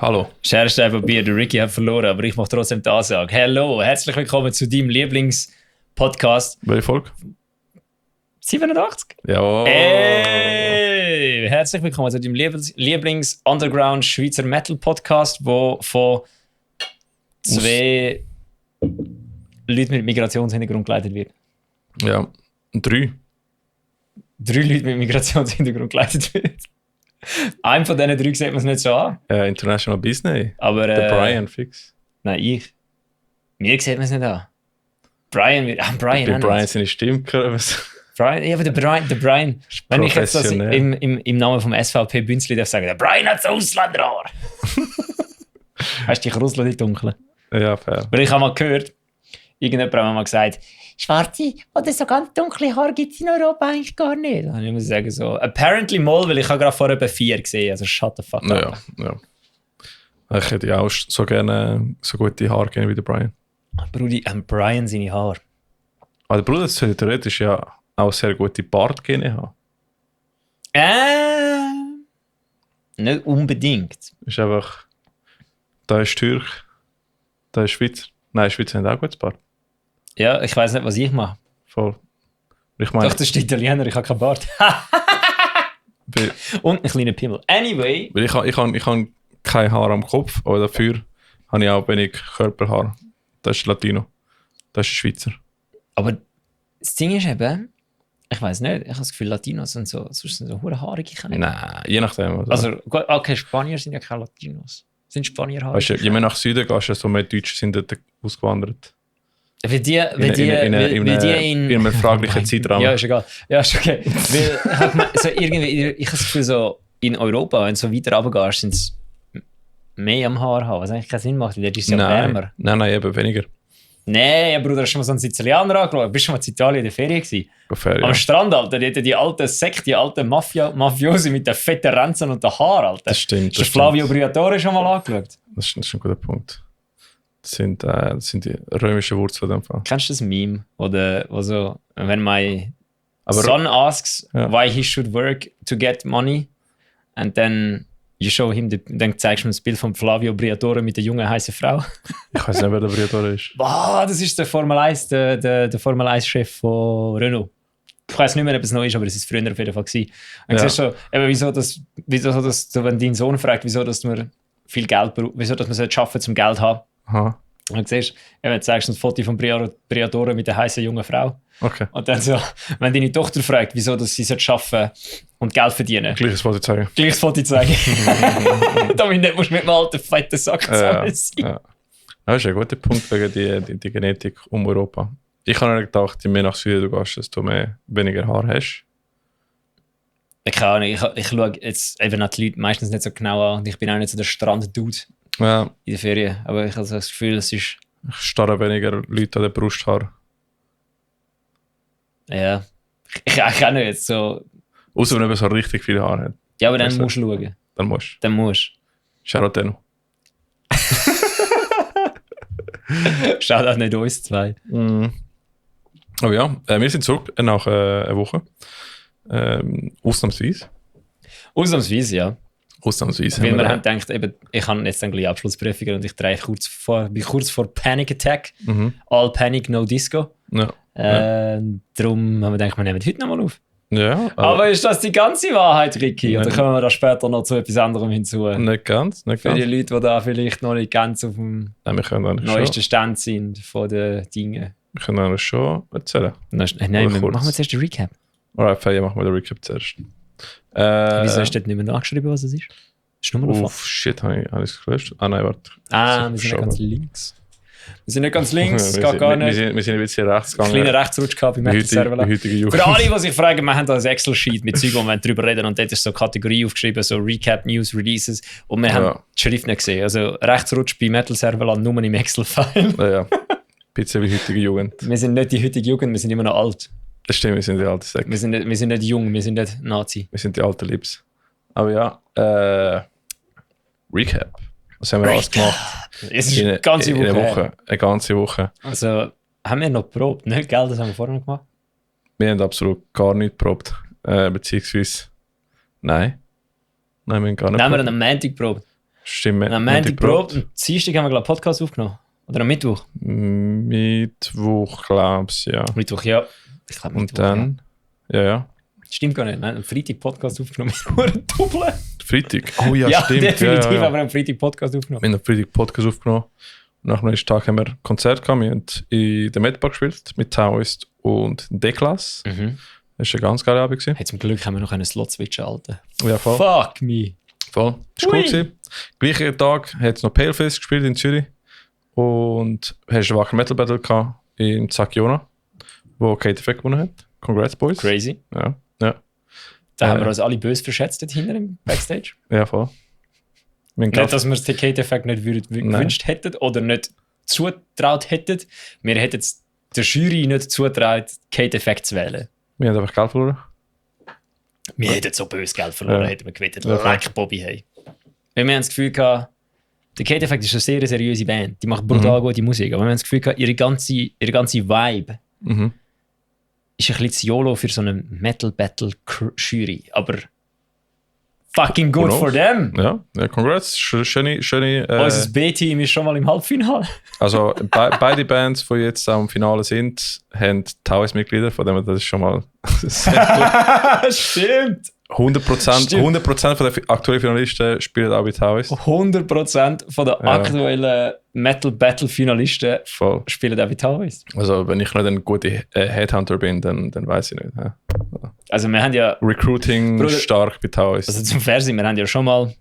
Hallo. Scherstein von Bier, der Ricky hat verloren, aber ich mache trotzdem die Ansage. Hallo, herzlich willkommen zu deinem Lieblingspodcast. Welche Folge? 87? Ja. Hey, herzlich willkommen zu deinem Lieblings-Underground-Schweizer Metal-Podcast, wo von zwei Leuten mit Migrationshintergrund geleitet wird. Ja, 3. 3 Leute mit Migrationshintergrund geleitet wird. Einem von diesen 3 sieht man es nicht so an. International Business. Aber, Der Brian, fix. Nein, ich. Mir sieht man es nicht an. Brian, Bei Brian seine Stimme gehört. Brian, ja, aber der Brian. Wenn ich jetzt das im Namen vom SVP Bünzli darf sagen, der Brian hat das Ausländerhaar. Hast du dich Russland nicht dunkel? Ja, fair. Weil ich habe mal gehört, irgendjemand hat mal gesagt, schwarze oder so ganz dunkle Haare gibt es in Europa eigentlich gar nicht. Dann muss ich sagen so, apparently mal, weil ich habe gerade vorher 4 gesehen, also shut the fuck up. Ja. Ich hätte ja auch so gerne so gute Haare gerne wie der Brian. Brudi, Brian seine Haare. Aber der Bruder sollte theoretisch ja auch sehr gute Bartgene haben. Nicht unbedingt. Ist einfach, da ist Türk, da ist Schweizer. Nein, Schweizer haben auch gutes Bart. Ja, ich weiss nicht, was ich mache. Voll. Ich meine, doch, das ist der Italiener, ich habe keinen Bart. Und einen kleinen Pimmel. Anyway. Weil ich habe kein Haar am Kopf, aber dafür habe ich auch wenig Körperhaar. Das ist Latino. Das ist Schweizer. Aber das Ding ist eben, ich weiß nicht, ich habe das Gefühl, Latinos sind so hure haarige. Nein, je nachdem. Also, okay, Spanier sind ja keine Latinos. Sind Spanier haarig? Weißt du, je mehr nach Süden gehst, desto mehr Deutsche sind dort ausgewandert. Wie die in einem fraglichen Zeitraum. Ja, ist egal. Ja, ist okay. Weil, so irgendwie, ich habe das Gefühl, so in Europa, wenn du so weiter runtergehst, sind es mehr am Haar haben, was eigentlich keinen Sinn macht, weil dort ist es ja wärmer. Nein, eben weniger. Nein, Bruder, hast du schon mal so einen Sizilianer angeschaut? Bist du schon mal in Italien in der Ferien gewesen? Am Strand, Alter, die alten Sekte, die alten Mafiosi mit den fetten Ränzen und den Haaren, Alter. Das stimmt. Hast du Flavio Briatore schon mal angeschaut? Das ist ein guter Punkt. Das sind die römischen Wurzeln in dem Fall. Kennst du das Meme, wo so, wenn my son asks why he should work to get money and then you show him, dann zeigst du ihm das Bild von Flavio Briatore mit der jungen, heißen Frau. Ich weiß nicht, wer der Briatore ist. Boah, das ist der Formel 1, der Formel 1-Chef von Renault. Ich weiß nicht mehr, ob es neu ist, aber es ist früher auf jeden Fall gewesen. Und siehst so, eben, wieso das, wenn dein Sohn fragt, wieso dass man viel Geld braucht, wieso dass man arbeiten zum Geld haben. Aha. Und dann siehst du, eben, zeigst du ein Foto von Briatore mit der heißen jungen Frau. Okay. Und dann so, wenn deine Tochter fragt, wieso dass sie arbeiten und Geld verdienen. Gleiches Foto zeigen. Gleiches Foto zeigen. Damit musst du mit einem alten, fetten Sack zusammen sein. Ja. Das ist ein guter Punkt wegen die Genetik um Europa. Ich habe gedacht, je mehr nach Süden du gehst, desto weniger Haar hast. Ich schaue jetzt eben die Leute meistens nicht so genau an und ich bin auch nicht so der Strand-Dude in der Ferien. Aber ich habe das Gefühl, es ist... Ich starre weniger Leute an der Brusthaar. Ja. Ich auch nicht jetzt so... Außer wenn man so richtig viel Haar hat. Ja, aber dann musst du schauen. Dann musst du. Shoutout. Shoutout nicht uns zwei. Aber ja, wir sind zurück nach einer Woche. Ausnahmsweise. Ausnahmsweise, ja. Ausnahmsweise. Weil wir haben gedacht, eben, ich habe jetzt dann gleich Abschlussprüfungen und ich bin kurz vor Panic Attack. All Panic, no Disco. Ja. Darum haben wir gedacht, wir nehmen heute nochmal auf. Ja, aber ist das die ganze Wahrheit, Ricky? Oder kommen wir da später noch zu etwas anderem hinzu? Nicht ganz. Für die Leute, die da vielleicht noch nicht ganz auf dem neuesten Stand sind von den Dingen. Wir können das schon erzählen. Nein, machen wir zuerst den Recap. Alright, ja, machen wir den Recap zuerst. Wieso hast du dort nicht mehr nachgeschrieben, was es ist? Ist nur noch shit, habe ich es gelöscht? Ah, nein, warte. Wir sind nicht ganz links. Wir sind nicht ganz links, geht gar nicht. Wir sind ein bisschen rechts gegangen. Kleiner Rechtsrutsch gehabt bei Metal Servola. Für alle, die sich fragen, wir haben da ein Excel-Sheet mit Zeug, wo wir drüber reden und dort ist so eine Kategorie aufgeschrieben, so Recap, News, Releases und wir haben die Schrift nicht gesehen. Also Rechtsrutsch bei Metal Servola nur im Excel-File. Ja. Bisschen wie heutige Jugend. Wir sind nicht die heutige Jugend, wir sind immer noch alt. Das stimmt, wir sind die alten Säcke. Wir sind nicht jung, wir sind nicht Nazi. Wir sind die alten Liebs. Aber ja, Recap. Was haben wir alles gemacht? Es ist eine ganze Woche. Eine ganze Woche. Also, haben wir noch geprobt? Nicht, gell? Das haben wir vorher noch gemacht. Wir haben absolut gar nicht geprobt. Beziehungsweise, nein. Nein, wir haben gar nicht geprobt. Wir haben am Montag geprobt. Stimmt. Am Montag probt und Dienstag haben wir, glaube ich, Podcast aufgenommen. Oder am Mittwoch? Mittwoch, glaubst du, ja. Mittwoch, ja. Ich glaube, Und dann, ja. Stimmt gar nicht. Nein, am Freitag Podcast aufgenommen. Nur ein Doppel. Freitag? Oh ja, Ja, stimmt. definitiv ja. haben wir am Freitag Podcast aufgenommen. Wir haben am Freitag Podcast aufgenommen. Nach dem nächsten Tag haben wir ein Konzert gehabt. Wir haben in der Medpark gespielt mit Taoist und D-Class. Mhm. Das war ein ganz geiler Abend. Hey, zum Glück haben wir noch einen Slot switchen, Alter. Ja, voll. Fuck me. Voll. Das war cool gewesen. Gleichen Tag hat es noch Paleface gespielt in Zürich. Und hast einen Wacker Metal Battle gehabt in Zakiona, wo Kate Effect gewonnen hat. Congrats, Boys. Crazy. Ja. Da haben wir uns alle böse verschätzt dort hinten im Backstage. Ja, voll. Nicht, dass wir den Kate-Effekt nicht gewünscht hätten oder nicht zutraut hätten. Wir hätten es der Jury nicht zutraut, Kate-Effekt zu wählen. Wir haben einfach Geld verloren. Wir hätten so böse Geld verloren, hätten wir gewettet. Ja, Leck Bobby, hey. Weil wir haben das Gefühl gehabt, der Kate-Effekt ist eine sehr seriöse Band. Die macht brutal gute Musik. Aber wir haben das Gefühl gehabt, ihre ganze Vibe ist ein bisschen zu YOLO für so eine Metal-Battle-Jury. Aber fucking good for them! Ja, congrats. Schöne. Unser B-Team ist schon mal im Halbfinale. Also beide Bands, die jetzt am Finale sind, haben Taoist-Mitglieder, von dem das ist schon mal sehr gut. Stimmt! 100% von den aktuellen Finalisten spielen auch bei Taoist. 100% von den aktuellen Metal-Battle-Finalisten Voll. spielen auch bei Taoist. Also wenn ich nicht ein guter Headhunter bin, dann weiß ich nicht. Ja. Also wir haben ja... Recruiting Bruder, stark bei Taoist. Also zum Fernsehen, wir haben ja schon mal...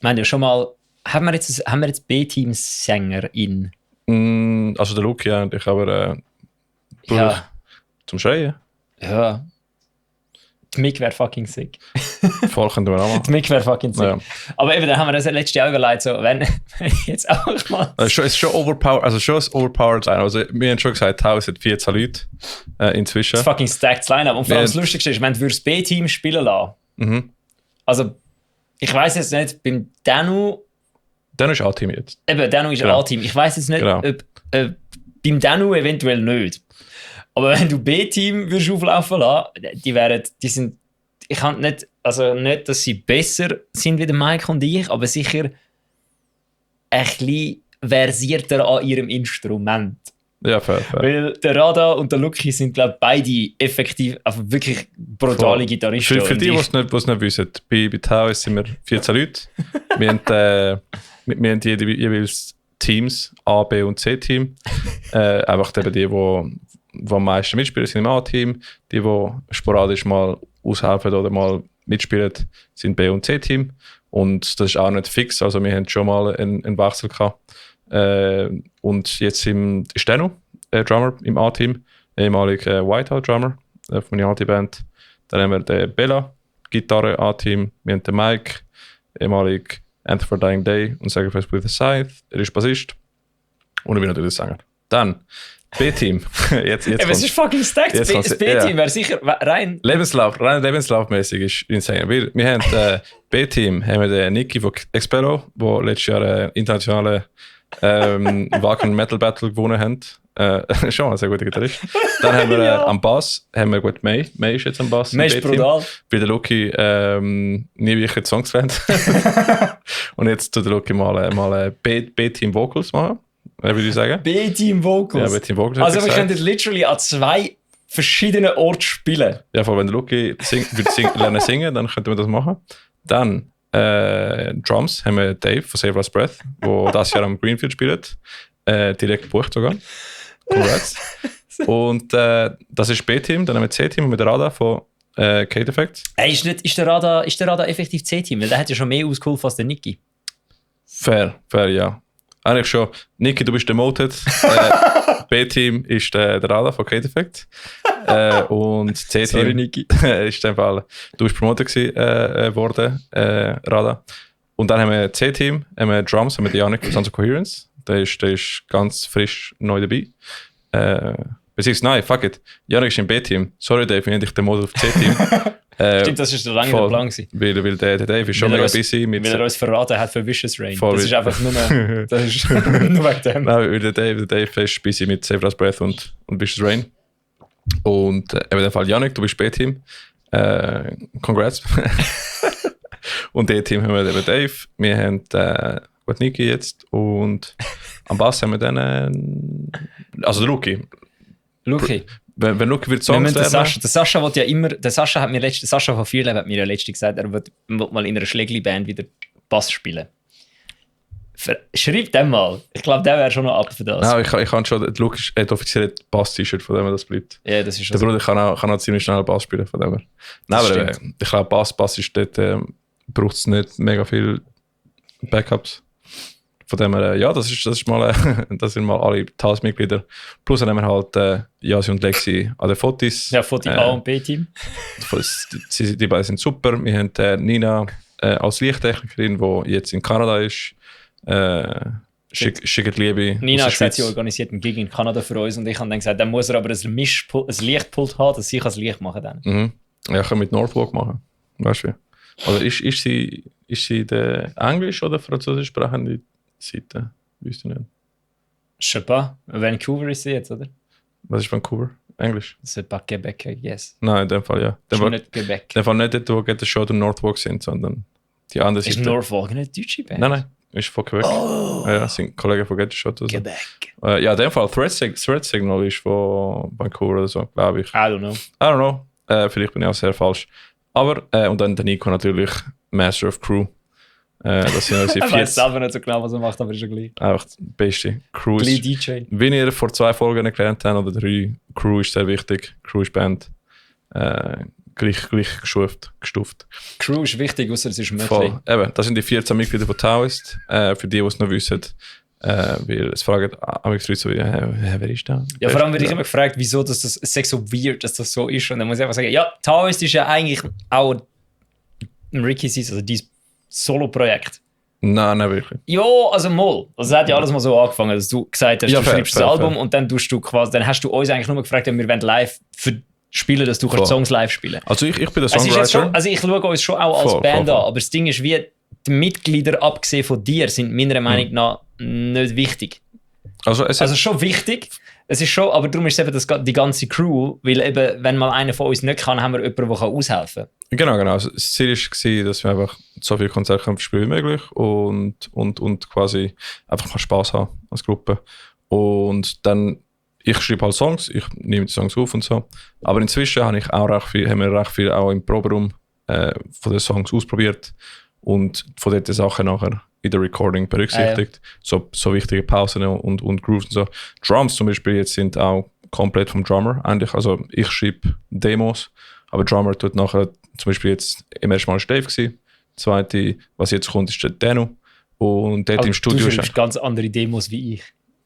Haben wir jetzt B-Team-Sänger Also der Luki und ich, aber Ja. zum Schreien. Ja. Die Mick wäre fucking sick. Voll könnten wir auch machen. Die Mick wäre fucking sick. Ja. Aber eben, dann haben wir das letztes Jahr überlegt, so, wenn ich jetzt auch mal... Es ist schon overpowered, also schon ein overpowered sein. Also wir haben schon gesagt, 1400 Leute inzwischen. Das fucking stacked Line-Up. Und vor allem das Lustigste ist, wenn du das B-Team spielen lassen. Also, ich weiss jetzt nicht, beim Danu... Dann ist A-Team jetzt. Eben, Danu ist Genau. A-Team. Ich weiss jetzt nicht, Genau. ob beim Danu eventuell nicht. Aber wenn du B-Team würdest auflaufen lassen, die sind... Ich kann nicht... Also nicht, dass sie besser sind wie der Mike und ich, aber sicher ein bisschen versierter an ihrem Instrument. Ja, fair. Weil der Rada und der Luki sind, glaube ich, beide effektiv einfach wirklich brutale Gitarristen. Für die, die es nicht wissen, bei Taoist sind wir 14 Leute. Wir haben jeweils Teams, A, B und C-Team. Einfach eben die am meisten mitspielen, sind im A-Team. Die sporadisch mal aushelfen oder mal mitspielen, sind B- und C-Team. Und das ist auch nicht fix. Also wir haben schon mal einen Wechsel gehabt. Und jetzt ist Danu, Drummer im A-Team, ehemaliger Whiteout-Drummer von meiner alten Band. Dann haben wir den Bella, Gitarre A-Team. Wir haben den Mike, ehemalig Anthem for Dying Day und Sacrifice with a Scythe. Er ist Bassist. Und ich bin natürlich Sänger. Dann B-Team. jetzt es ist fucking stacked. Das B-Team wäre sicher rein lebenslaufmäßig ist insane. Wir haben B-Team, haben wir den Niki von Expero, der letztes Jahr internationale Wacker Metal Battle gewonnen hat. Schon ein sehr guter Gitarrist. Dann haben wir am Bass gut May. May ist jetzt am Bass. May ist brutal. Bei der Luki nie wirklich Songs gefällt. Und jetzt tut der Luki mal B-Team Vocals machen. Würde ich sagen. B-Team Vocals. Ja, B-Team Vocals. Also wir können literally an 2 verschiedenen Orten spielen. Ja, vor allem wenn der Luki lernen singen, dann könnten wir das machen. Dann Drums haben wir Dave von Save Last Breath, der das Jahr am Greenfield spielt. Direkt gebucht sogar. Congrats. Und das ist B-Team, dann haben wir C-Team mit der Rada von Kate Effect. Ist der Rada effektiv C-Team? Weil der hat ja schon mehr ausgeholfen als der Niki. Fair, ja. Eigentlich schon. Niki, du bist demoted. B-Team ist der Rada von Kate Effect. Und C-Team Sorry, Niki. ist in dem Fall, du bist promoted worden, Rada. Und dann haben wir C-Team, haben wir Drums, haben wir Janik von Sons of Coherence. Der ist ganz frisch neu dabei. Beziehungsweise, nein, fuck it. Janik ist im B-Team. Sorry, Dave, ich habe dich demoted auf C-Team. Stimmt, das war lange der Plan. Weil der Dave ist schon mega busy. Weil er uns verraten hat für Vicious Rain. Voll das ist einfach nur wegen dem. Nein, weil der Dave ist busy mit Save Last Breath und Vicious Rain. Und in dem Fall Janik, du bist B-Team. Congrats. Und das Team haben wir eben Dave, wir haben gut Niki jetzt und am Bass haben wir dann also der Luki. Wenn Luki wird Songs lernen. Der Sascha will ja immer, der Sascha von Vierleben hat mir ja letztens gesagt, er will mal in einer Schlägli-Band wieder Bass spielen. Schreib dem mal. Ich glaube, der wäre schon noch ab für das. Nein, ich kann schon, der Luki hat offiziell ein Bass-T-Shirt, von dem das bleibt. Ja, das ist schon der Bruder kann auch ziemlich schnell Bass spielen, von dem her. Nein, aber ich glaube, Bass ist dort, braucht es nicht mega viel Backups. Von dem her, ja, das ist mal, das sind mal alle Taos-Mitglieder. Plus dann haben wir halt Jasi und Lexi an den Fotos. Ja, Foto A und B-Team. Die beiden sind super. Wir haben Nina als Lichttechnikerin, die jetzt in Kanada ist. Schickt Liebe. Nina hat gesagt, sie organisiert einen Gig in Kanada für uns und ich habe dann gesagt, dann muss er aber ein Lichtpult haben, dass sie das Licht machen kann. Mhm. Ja, ich kann mit Norfolk machen. Weißt du wie? Oder ist sie der Englisch- oder Französisch sprechende Seite? Weißt du nicht? Je sais pas. Vancouver ist sie jetzt, oder? Was ist Vancouver? Englisch? C'est pas Québec, I guess. Nein, in dem Fall ja. Das ist nicht Québec. In dem Fall nicht dort, wo Get the Show der Norfolk sind, sondern die andere Seite. Ist Norfolk eine deutsche Band? Nein, ist von Quebec. Oh. Ja, sind Kollegen von Get the Show. Quebec. Ja, in dem Fall Threat Signal ist von Vancouver oder so, glaube ich. I don't know. Vielleicht bin ich auch sehr falsch. Aber, und dann der Nico natürlich, Master of Crew. Das sind unsere Ich weiß selber nicht so genau, was er macht, aber ist ja gleich. Einfach die beste Crew. Gleich DJ. Wie ihr vor 2 Folgen gelernt habt, oder 3, Crew ist sehr wichtig. Crew ist Band. Gleich gestuft. Crew ist wichtig, außer es ist möglich. Voll. Eben, das sind die 14 Mitglieder von Taoist. Für die es noch wissen. Weil es fragen Leute so, wer ist da? Ja, vor allem werde ich immer gefragt, wieso das ist so weird, dass das so ist. Und dann muss ich einfach sagen, ja, Taoist ist ja eigentlich auch ein Ricky Seas, also dein Solo-Projekt. Nein, nicht wirklich. Ja, also mal. Also es hat ja alles mal so angefangen, dass du gesagt hast, ja, du schreibst das Album und dann hast du uns eigentlich nur gefragt, ob wir live spielen, dass du Songs live spielen kannst. Also ich bin der Songwriter. Ich schaue uns schon auch als Band an, aber das Ding ist, wie die Mitglieder, abgesehen von dir, sind meiner Meinung nach nicht wichtig. Also schon wichtig. Es ist schon, aber darum ist es eben die ganze Crew, weil eben, wenn mal einer von uns nicht kann, haben wir jemanden, der aushelfen kann. Genau. Also das Ziel war, dass wir einfach so viele Konzerte spielen wie möglich und quasi einfach mal Spass haben als Gruppe. Und dann, ich schreibe halt Songs, ich nehme die Songs auf und so. Aber inzwischen haben wir recht viel auch im Proberaum von den Songs ausprobiert und von dort die Sachen nachher in der Recording berücksichtigt. So wichtige Pausen und Grooves und so. Drums zum Beispiel jetzt sind auch komplett vom Drummer eigentlich. Also ich schreibe Demos, aber Drummer tut nachher zum Beispiel jetzt im ersten Mal Dave gewesen. Zweite, was jetzt kommt, ist der Dano. Und dort im Studio du schreibst ganz andere Demos wie ich.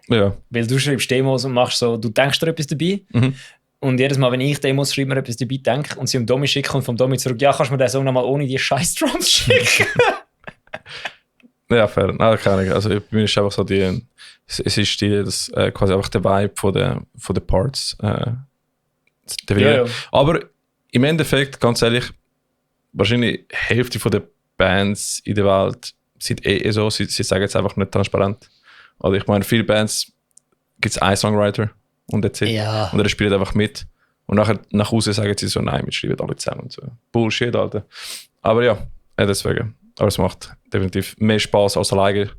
Ja. Weil du schreibst Demos und machst so, du denkst dir etwas dabei. Mhm. Und jedes Mal, wenn ich Demos schreibe, mir etwas dabei denke und sie dem Domi schicke und vom Domi zurück, ja, kannst du mir den Song nochmal ohne die scheiß Drums schicken? Ja, fair. Nein, keine Ahnung. Also bei mir ist einfach so es ist quasi einfach der Vibe von den Parts. Ja. Aber im Endeffekt, ganz ehrlich, wahrscheinlich die Hälfte der Bands in der Welt sind so, sie sagen jetzt einfach nicht transparent. Also ich meine, viele Bands gibt es einen Songwriter und der und der spielt einfach mit. Und nach Hause sagen sie so, nein, wir schreiben alle zusammen und so. Bullshit, Alter. Aber ja, deswegen. Aber es macht definitiv mehr Spaß als alleine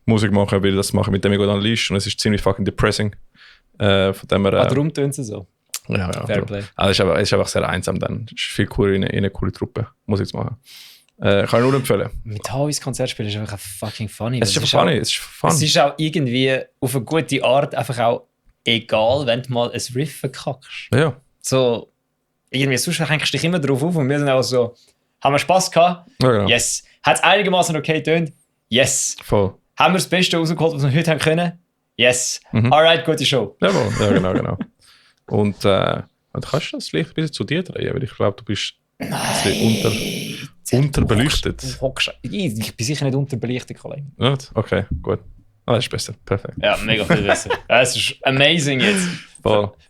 Musik machen, weil das machen mit dem gut analysisch und es ist ziemlich fucking depressing. Von dem her, darum tun sie so. Ja. Fairplay. Also es ist einfach sehr einsam dann. Es ist viel cooler, in eine coole Truppe Musik zu machen. Kann ich nur empfehlen. Mit Howies Konzert spielen ist einfach fucking funny. Es ist einfach funny. Es ist auch irgendwie auf eine gute Art einfach auch egal, wenn du mal ein Riff verkackst. Ja. So, irgendwie sonst hängst du dich immer drauf auf und wir sind auch so, haben wir Spass gehabt? Ja, genau. Yes. Hat es einigermaßen okay getönt? Yes. Voll. Haben wir das Beste rausgeholt, was wir heute haben können? Yes. Alright, gute Show. Jawohl, ja, genau. Und du kannst das Licht ein bisschen zu dir drehen, weil ich glaube, du bist unterbeleuchtet. Ich bin sicher nicht unterbelichtet, Kollege. Nicht? Okay, gut. Das ist besser, perfekt. Ja, mega viel besser. Es ist amazing jetzt.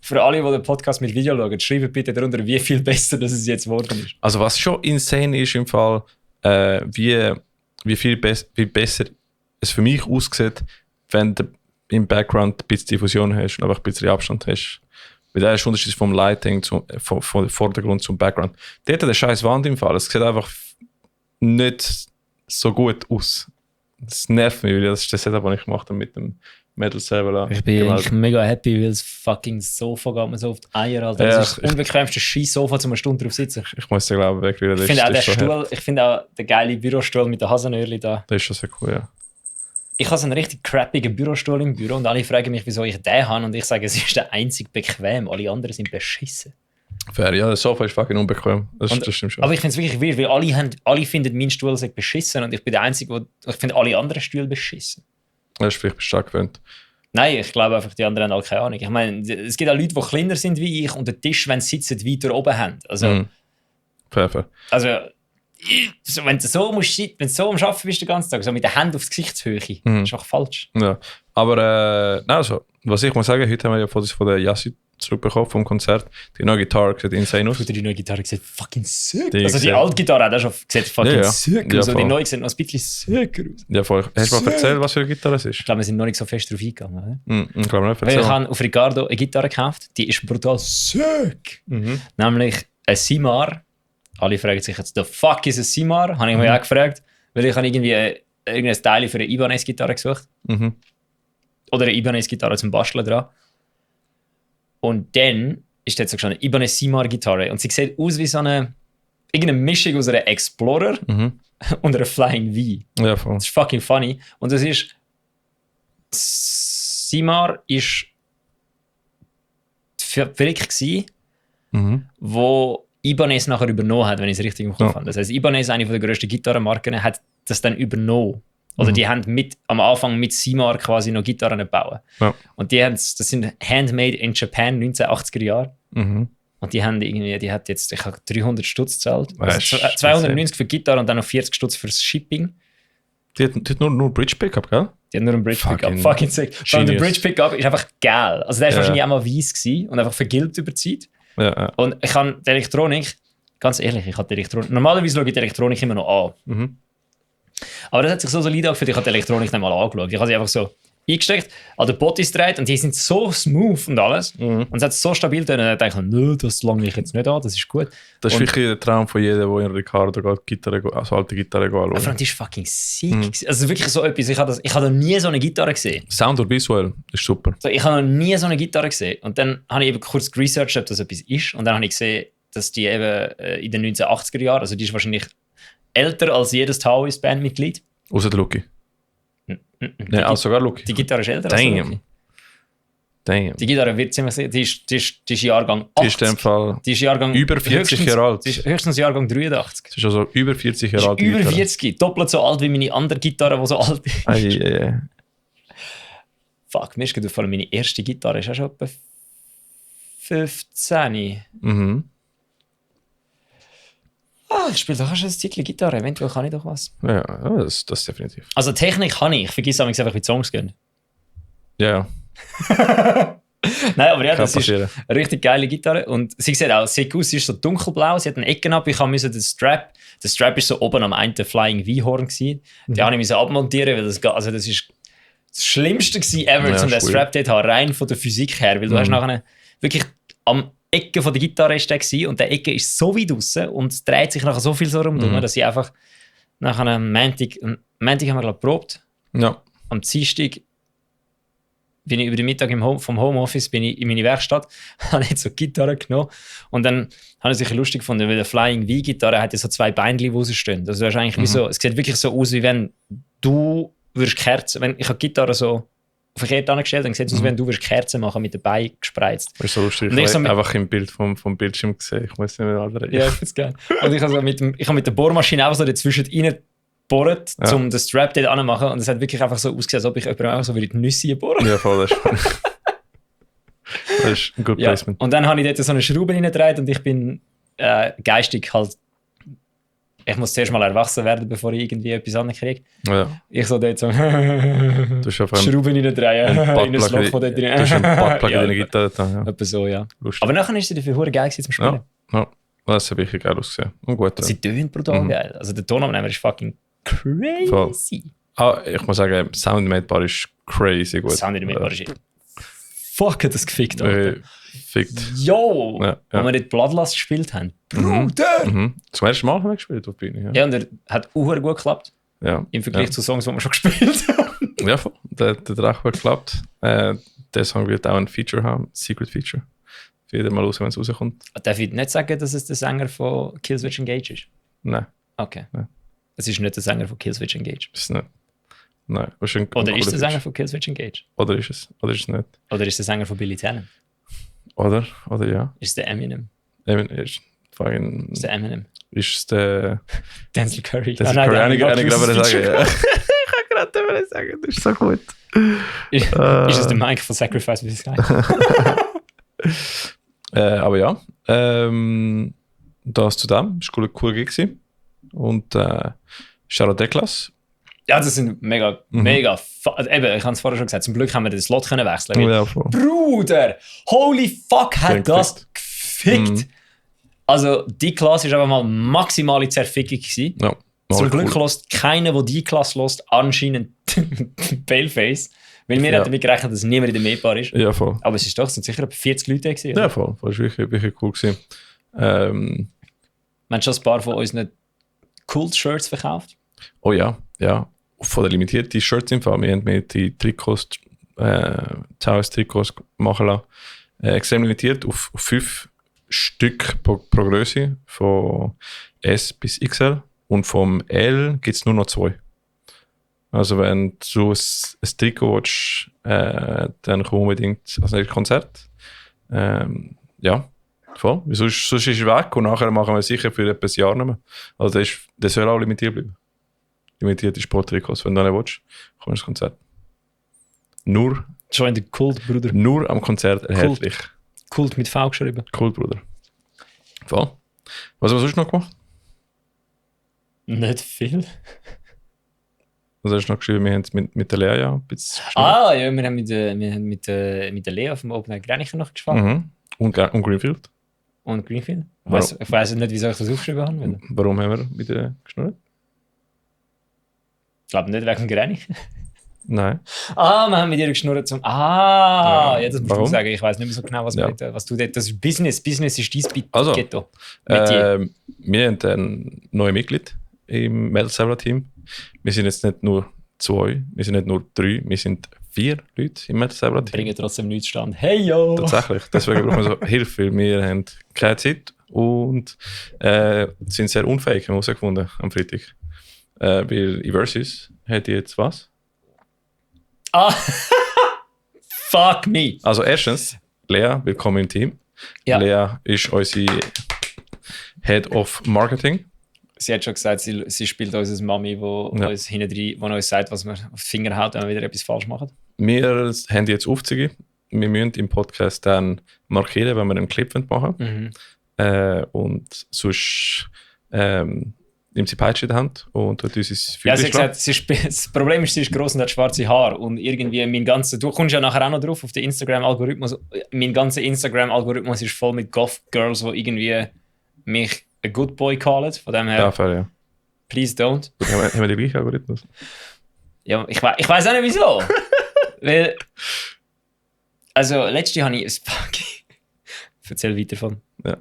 Für alle, die den Podcast mit Video schauen, schreibt bitte darunter, wie viel besser das es jetzt geworden ist. Also was schon insane ist im Fall, wie besser es für mich aussieht, wenn du im Background ein bisschen Diffusion hast und einfach ein bisschen Abstand hast. Weil der ist Unterschied vom Lighting, vom Vordergrund zum Background. Dort hat der scheiß Wand im Fall. Es sieht einfach nicht so gut aus. Das nervt mich, weil das ist das Setup, das ich gemacht habe mit dem Metal Server. Ich bin eigentlich mega happy, weil das fucking Sofa geht mir so auf die Eier, Alter. Das ist das unbequemste Scheiß-Sofa, um eine Stunde drauf zu sitzen. Ich muss dir glauben, wirklich. Ich finde auch den Stuhl, ich finde auch den geilen Bürostuhl mit den Hasenöhrchen da. Das ist schon sehr cool, ja. Ich habe so einen richtig crappigen Bürostuhl im Büro und alle fragen mich, wieso ich den habe und ich sage, es ist der einzig bequem. Alle anderen sind beschissen. Fair, ja, das Sofa ist fucking unbequem. Das stimmt schon. Aber ich finde es wirklich weird, weil alle finden, mein Stuhl sei beschissen und ich bin der Einzige, ich finde alle anderen Stühle beschissen. Das ist vielleicht stark gewöhnt. Nein, ich glaube einfach, die anderen haben alle keine Ahnung. Ich meine, es gibt auch Leute, die kleiner sind wie ich und den Tisch, wenn sie sitzen, weiter oben haben. Also, Fair. Also, wenn du so am Arbeiten bist den ganzen Tag, so mit der Hand aufs Gesichtshöhe, ist einfach falsch. Ja, aber also, was ich muss sagen, heute haben wir ja Fotos von der Yassi zurückbekommen vom Konzert. Die neue Gitarre sieht insane aus. Die neue Gitarre sieht fucking sick. Die alte Gitarre hat auch schon sieht fucking sick aus. Die neue sieht noch ein bisschen sicker aus. Ja, voll. Hast du mal erzählt, was für eine Gitarre es ist? Ich glaube, wir sind noch nicht so fest drauf eingegangen. Ich glaube nicht. Ich habe auf Ricardo eine Gitarre gekauft, die ist brutal sick. Nämlich ein Simar. Alle fragen sich jetzt, the fuck is ein Simar? Habe ich mich auch gefragt, weil ich habe irgendwie irgendein Teil für eine Ibanez-Gitarre gesucht. Oder eine Ibanez-Gitarre zum Basteln dran. Und dann ist jetzt so eine Ibanez Simar-Gitarre. Und sie sieht aus wie so irgendeine Mischung aus einer Explorer und einer Flying V. Ja, voll. Das ist fucking funny. Und das ist... Simar ist die Fabrik gsi, wo Ibanez nachher übernommen hat, wenn ich es richtig im Kopf habe. Das heisst, Ibanez, eine der grössten Gitarrenmarken, hat das dann übernommen. Also die haben am Anfang mit Simar quasi noch Gitarren gebaut. Ja. Und das sind handmade in Japan, 1980er Jahre. Und die hat jetzt, ich habe 300 Stutz gezahlt. Also 290 für Gitarre und dann noch 40 Stutz fürs Shipping. Die hat nur Bridge Pickup, gell? Die hat nur einen Bridge Pickup. Fucking sick. Der Bridge Pickup ist einfach geil. Also der ist wahrscheinlich auch mal weiss gewesen und einfach vergilbt über die Zeit. Ja. Und ich habe die Elektronik, ganz ehrlich, normalerweise schaue ich die Elektronik immer noch an. Aber das hat sich so solid angefühlt, ich habe die Elektronik nicht mal angeschaut. Ich habe sie einfach so eingesteckt, an den Bottis gedreht und die sind so smooth und alles. Und es hat so stabil getan. Und dann dachte ich, nö, das lange ich jetzt nicht an, das ist gut. Das ist wirklich der Traum von jedem, der in Ricardo geht, also alte Gitarre anschauen. Aber die ist fucking sick. Also wirklich so etwas, ich habe noch nie so eine Gitarre gesehen. Sound oder visuell ist super. So, ich habe noch nie so eine Gitarre gesehen. Und dann habe ich eben kurz researched, ob das etwas ist. Und dann habe ich gesehen, dass die eben in den 1980er Jahren, also die ist wahrscheinlich älter als jedes Taoist-Bandmitglied. Außer der Lucky. Nein, auch sogar Lucky. Die Gitarre ist älter als der Lucky. Damn. Die Gitarre wird ziemlich sicher, die ist Jahrgang 80. Die ist in dem Fall die ist Jahrgang über 40 Jahre alt. Die ist höchstens Jahrgang 83. Das ist also über 40 Jahre alt. Über 40, doppelt so alt wie meine andere Gitarre, die so alt ist. Fuck, mir ist gerade aufgefallen, meine erste Gitarre ist auch schon etwa 15. Ich spiele doch schon ein Zeitchen Gitarre, eventuell kann ich doch was. Ja, das definitiv. Also Technik kann ich vergesse einfach, wie die Songs gehen. Ja. Nein, aber ja, das ist eine richtig geile Gitarre. Und sie sieht auch sick aus, sie ist so dunkelblau, sie hat einen Ecken ab. Ich musste den Strap ist so oben am einen Flying V-Horn gewesen. Den habe ich abmontieren, weil das ist das Schlimmste gewesen ever, um den Strap dort zu haben, rein von der Physik her. Weil du hast nachher wirklich am Ecke von der Gitarre ist der gewesen, und der Ecke ist so weit draussen und dreht sich nachher so viel so rum, dass ich einfach nach einem Montag haben wir geprobt. Ja. Am Dienstag bin ich über den Mittag vom Homeoffice bin ich in meine Werkstatt, habe jetzt so die Gitarre genommen und dann habe ich es lustig gefunden, weil der Flying V-Gitarre hat ja so zwei Beinchen, die rausstehen. Also das ist eigentlich wie so, es sieht wirklich so aus, wie wenn du würdest Kerzen, wenn ich habe die Gitarre so verkehrt angestellt, dann sieht es aus, wenn du Kerzen machen mit den Beinen gespreizt. Das ist so lustig. Ich habe einfach im Bild vom Bildschirm gesehen. Ich weiß nicht mehr, was ja, ich finde es geil. Und ich habe mit der Bohrmaschine auch so dazwischen reingebohrt, um den Strap dort anzumachen. Und es hat wirklich einfach so ausgesehen, als ob ich jemanden auch so die Nüsse bohren. Ja, voll. Das ist ein gutes Placement. Und dann habe ich dort so eine Schraube reingedreht und ich bin geistig halt. Ich muss zuerst mal erwachsen werden, bevor ich irgendwie etwas ankriege. Ja. Ich so dort so Schrauben reindrehen, in ein Loch von dort drin. Du hast einen Buttplug in deine Gitarre da. Etwa so, ja. Lustig. Aber nachher ist sie dafür verdammt geil zum Spielen. Ja, das hat wirklich geil ausgesehen. Und gut. Sie tönt brutal geil. Also der Tonabnehmer ist fucking crazy. Ich muss sagen, Soundmade-Bar ist crazy gut. Soundmade-Bar ist fuck, hat das gefickt, Alter. Fickt. Jo! Ja, Wo ja. wir dort Bloodlust gespielt haben. Bruder! Mhm. Zum ersten Mal haben wir gespielt auf der Bühne. Ja, Ja, und er hat auch gut geklappt. ja. Im Vergleich zu Songs, die wir schon gespielt haben. Ja, voll. Der hat auch gut geklappt. Der Song wird auch ein Feature haben, Secret Feature. Für jeden mal raus, wenn es rauskommt. Darf ich nicht sagen, dass es der Sänger von Killswitch Engage ist? Nein, Okay. Ja. Es ist nicht der Sänger von Killswitch Engage. ist es nicht. Nein, wahrscheinlich. Oder ist der Sänger von Killswitch Engage? Oder ist es? Oder ist es nicht? Oder ist der Sänger von Billy Talent? Oder ja. Ist der Eminem? Ist Ist der Eminem? es der. Denzel Curry? Das Ah, ist nein, der Koreaner, hat ich gerade gerade sagen. gewusst, Ja. Ich habe gerade sagen, das ist so gut. Ist es der Mike von Sacrifice with Sky? Aber ja, das zu dem. Es war cool Gig gewesen. Und Shoutout Deklas. Ja, das sind mega. Also eben, ich habe es vorher schon gesagt, zum Glück haben wir den Slot können wechseln. Weil, Ja, voll. Bruder, holy fuck, hat Schön das gefickt. Also, die Klasse war einfach mal maximale Zerfickung gewesen. Ja, Zum Glück cool. lässt keiner, der die Klasse lässt, anscheinend Paleface. Weil wir Ja. hätten damit gerechnet, dass niemand in der Mehrpaar ist. Ja, voll. Aber es ist doch, es sind sicher etwa 40 Leute da gewesen. Ja, oder? voll. Das war wirklich cool gewesen. Wir haben schon ein paar von unseren Kult-Shirts verkauft. Oh ja. Von der limitierten Shirts im Fall. Wir haben mir die Trikots, Taos-Trikots machen lassen. Extrem limitiert auf 5 Stück pro Größe. Von S bis XL. Und vom L gibt es nur noch 2. Also wenn du ein Trikot willst, dann komm unbedingt als nächstes Konzert. Ja, voll. Sonst ist es weg und nachher machen wir sicher für etwas Jahr nicht mehr. Also das soll auch limitiert bleiben. Limitierte Sporttrikots. Wenn du nicht willst, kommst du ins Konzert. Nur Schon in der Kult, Bruder. am Konzert erhältlich. Kult mit V geschrieben. Cool, Bruder. Voll. Was haben wir sonst noch gemacht? Nicht viel. Was hast du noch geschrieben? Wir haben mit der Lea ja ein bisschen Ah, ja, wir haben mit der Lea vom Open Air Grenichen noch gespielt. Mhm. Und Greenfield. Und Greenfield. Warum? Ich weiß nicht, wieso ich das aufgeschrieben habe. weil- Warum haben wir mit der geschnurrt? Ich glaube nicht wegen Grenich. Nein. Ah, wir haben mit ihr geschnurrt zum. Ja, Ja, das musst warum? du sagen. Ich weiß nicht mehr so genau, was, Ja. was du dort. Das ist Business. Business ist dein Also, Ghetto. Metier. Wir haben ein neues Mitglied im Metal Server Team. Wir sind jetzt nicht nur 2, wir sind nicht nur 3, wir sind 4 Leute im Metal Server Team. Bringen trotzdem nichts stand. Hey yo! Tatsächlich. Deswegen brauchen wir so Hilfe, weil wir haben keine Zeit und sind sehr unfähig, haben wir herausgefunden am Freitag. Weil Eversys hat jetzt was? Ah! Fuck me! Also erstens, Lea, willkommen im Team. Ja. Lea ist unsere Head of Marketing. Sie hat schon gesagt, sie spielt uns als Mami, wo Ja. uns hinten wo uns sagt, was wir auf die Finger haut, wenn wir wieder etwas falsch machen. Wir haben jetzt Aufzüge. Wir müssen im Podcast dann markieren, wenn wir einen Clip machen wollen. Und sonst nimmt sie Peitsche in die Hand und tut uns ins Ja, Feuer sie hat gesagt, das Problem ist, sie ist gross und hat schwarze Haare. Und irgendwie du kommst ja nachher auch noch drauf auf den Instagram-Algorithmus. Mein ganzer Instagram-Algorithmus ist voll mit Goth-Girls, die irgendwie mich a good boy callen. Von dem her, Ja, fair, ja. please don't. Haben wir den gleichen Algorithmus? Ja, ich weiß auch nicht wieso. Weil, also, letztes habe ich ein Fuck. Erzähl weiter von. Ja.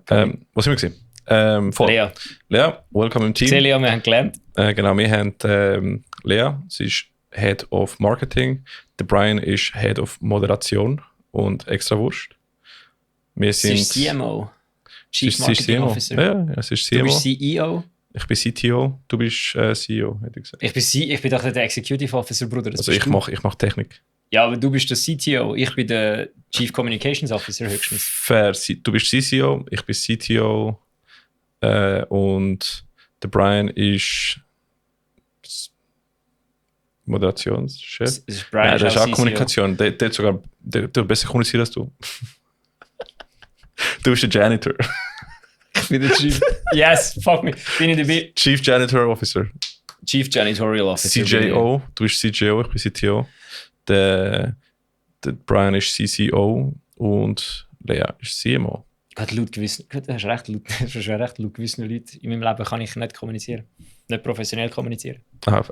Was sind wir gesehen? Voll. Lea. Lea, welcome im Team. Celia, wir haben gelernt. Genau, wir haben Lea, sie ist Head of Marketing. Der Brian ist Head of Moderation und Extrawurst. Wir Sie sind ist CMO. sie Chief ist Marketing CMO. Officer. Ja, sie ist Du CMO. bist CEO. Ich bin CTO, du bist CEO, hätte ich gesagt. Ich bin doch der Executive Officer, Bruder. Das Also bist ich mach Technik. Ja, aber du bist der CTO. Ich bin der Chief Communications Officer höchstens. Fair, du bist CCO, ich bin CTO und der Brian ist Moderationschef. Das ist Brian, Nein, das ist auch CCO. Kommunikation. Der hat sogar der besser kommuniziert als du. Du bist der Janitor. Ich bin der Chief. Yes, fuck me. Bin ich der Chief Janitor Officer. Chief Janitorial Officer. CJO, du bist CJO, ich bin CTO. Der Brian ist CCO und Lea ist CMO. Gott, laut gewissen, Gott, du hast recht, laut gewissen Leuten in meinem Leben kann ich nicht kommunizieren. Nicht professionell kommunizieren. Aha.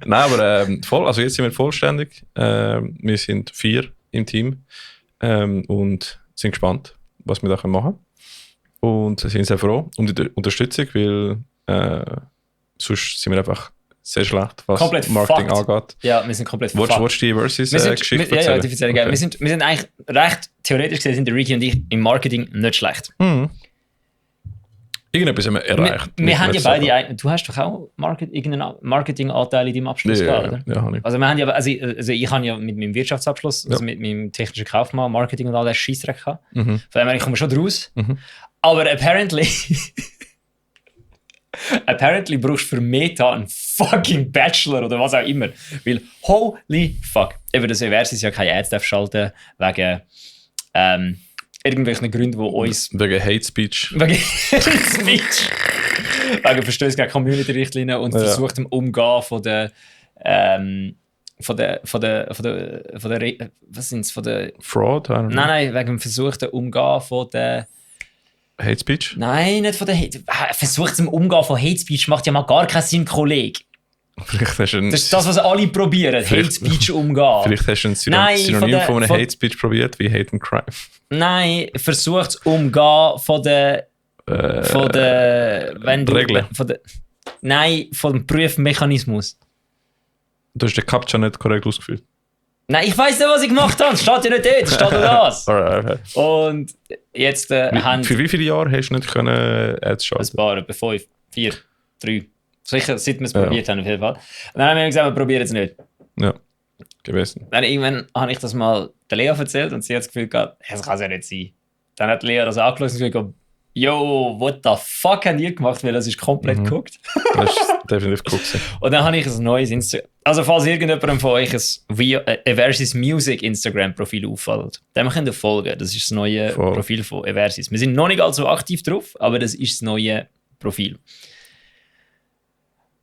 Nein, aber voll, also jetzt sind wir vollständig. Wir sind 4 im Team. und sind gespannt, was wir da machen können. Und sind sehr froh um die Unterstützung, weil sonst sind wir einfach sehr schlecht, was komplett Marketing fucked. angeht. Ja, wir sind komplett Willst du die Versus-Geschichte erzählen? Ja, die erzähle ich gerne. Wir sind eigentlich recht theoretisch gesehen, sind der Ricky und ich im Marketing nicht schlecht. Irgendetwas haben wir erreicht. Wir haben ja beide, du hast doch auch irgendeinen Marketinganteil in deinem Abschluss gehabt, oder? Ja, habe ich. Also, wir haben ja, also ich habe ja mit meinem Wirtschaftsabschluss, also mit meinem technischen Kaufmann, Marketing und all das Scheissdreck gehabt. Von dem her, ich komme schon draus. Aber apparently brauchst du für Meta einen fucking Bachelor oder was auch immer. Weil, holy fuck. Eben das Eversis ja keine Ads schalten wegen irgendwelchen Gründen, die uns... Wegen Hate Speech. Wegen Hate Speech. Wegen Verstöße gegen Community-Richtlinien und versuchtem Umgehen von der... was sind's? Von der... Fraud? Nein, wegen dem versuchten Umgehen von der... Hate Speech? Nein, nicht von der Hate... Versuchtem Umgehen von Hate Speech macht ja mal gar keinen Sinn, Kollege. Vielleicht hast du das ist das, was alle probieren, Hate Speech umgehen. Vielleicht hast du ein Synonym von einem Hate Speech probiert, wie Hate and Crime. Nein, versucht das Umgehen von der... Regeln. Nein, von dem Prüfmechanismus. Du hast den Captcha nicht korrekt ausgeführt. Nein, ich weiss nicht, was ich gemacht habe. Es steht ja nicht dort, es steht nur das. Alright. Und jetzt haben... Für wie viele Jahre hast du nicht können Ads schalten? Ein paar, etwa 5, 4, 3. Sicher, seit wir es probiert haben, auf jeden Fall. Und dann haben wir gesagt, wir probieren es nicht. Ja, gewesen. Dann irgendwann habe ich das mal der Lea erzählt und sie hat das Gefühl gehabt, das kann es ja nicht sein. Dann hat Lea das angeschaut und gesagt, yo, what the fuck habt ihr gemacht, weil das ist komplett geguckt. Das ist definitiv geguckt. Und dann habe ich ein neues Instagram... Also falls irgendjemandem von euch ein Eversis Music Instagram-Profil auffällt, dem könnt ihr folgen. Das ist das neue Profil von Eversis. Wir sind noch nicht allzu aktiv drauf, aber das ist das neue Profil.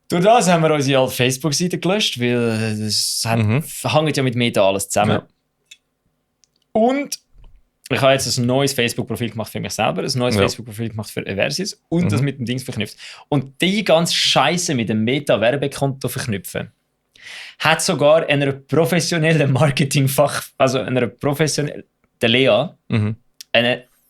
Durch das haben wir unsere alte Facebook-Seite gelöscht, weil das hängt ja mit Meta alles zusammen. Ja. Und ich habe jetzt ein neues Facebook-Profil gemacht für mich selber, ein neues Facebook-Profil gemacht für Eversis und das mit dem Dings verknüpft. Und die ganze Scheiße mit dem Meta-Werbekonto verknüpfen, hat sogar einer professionellen Marketingfach, also einer professionellen, der Lea,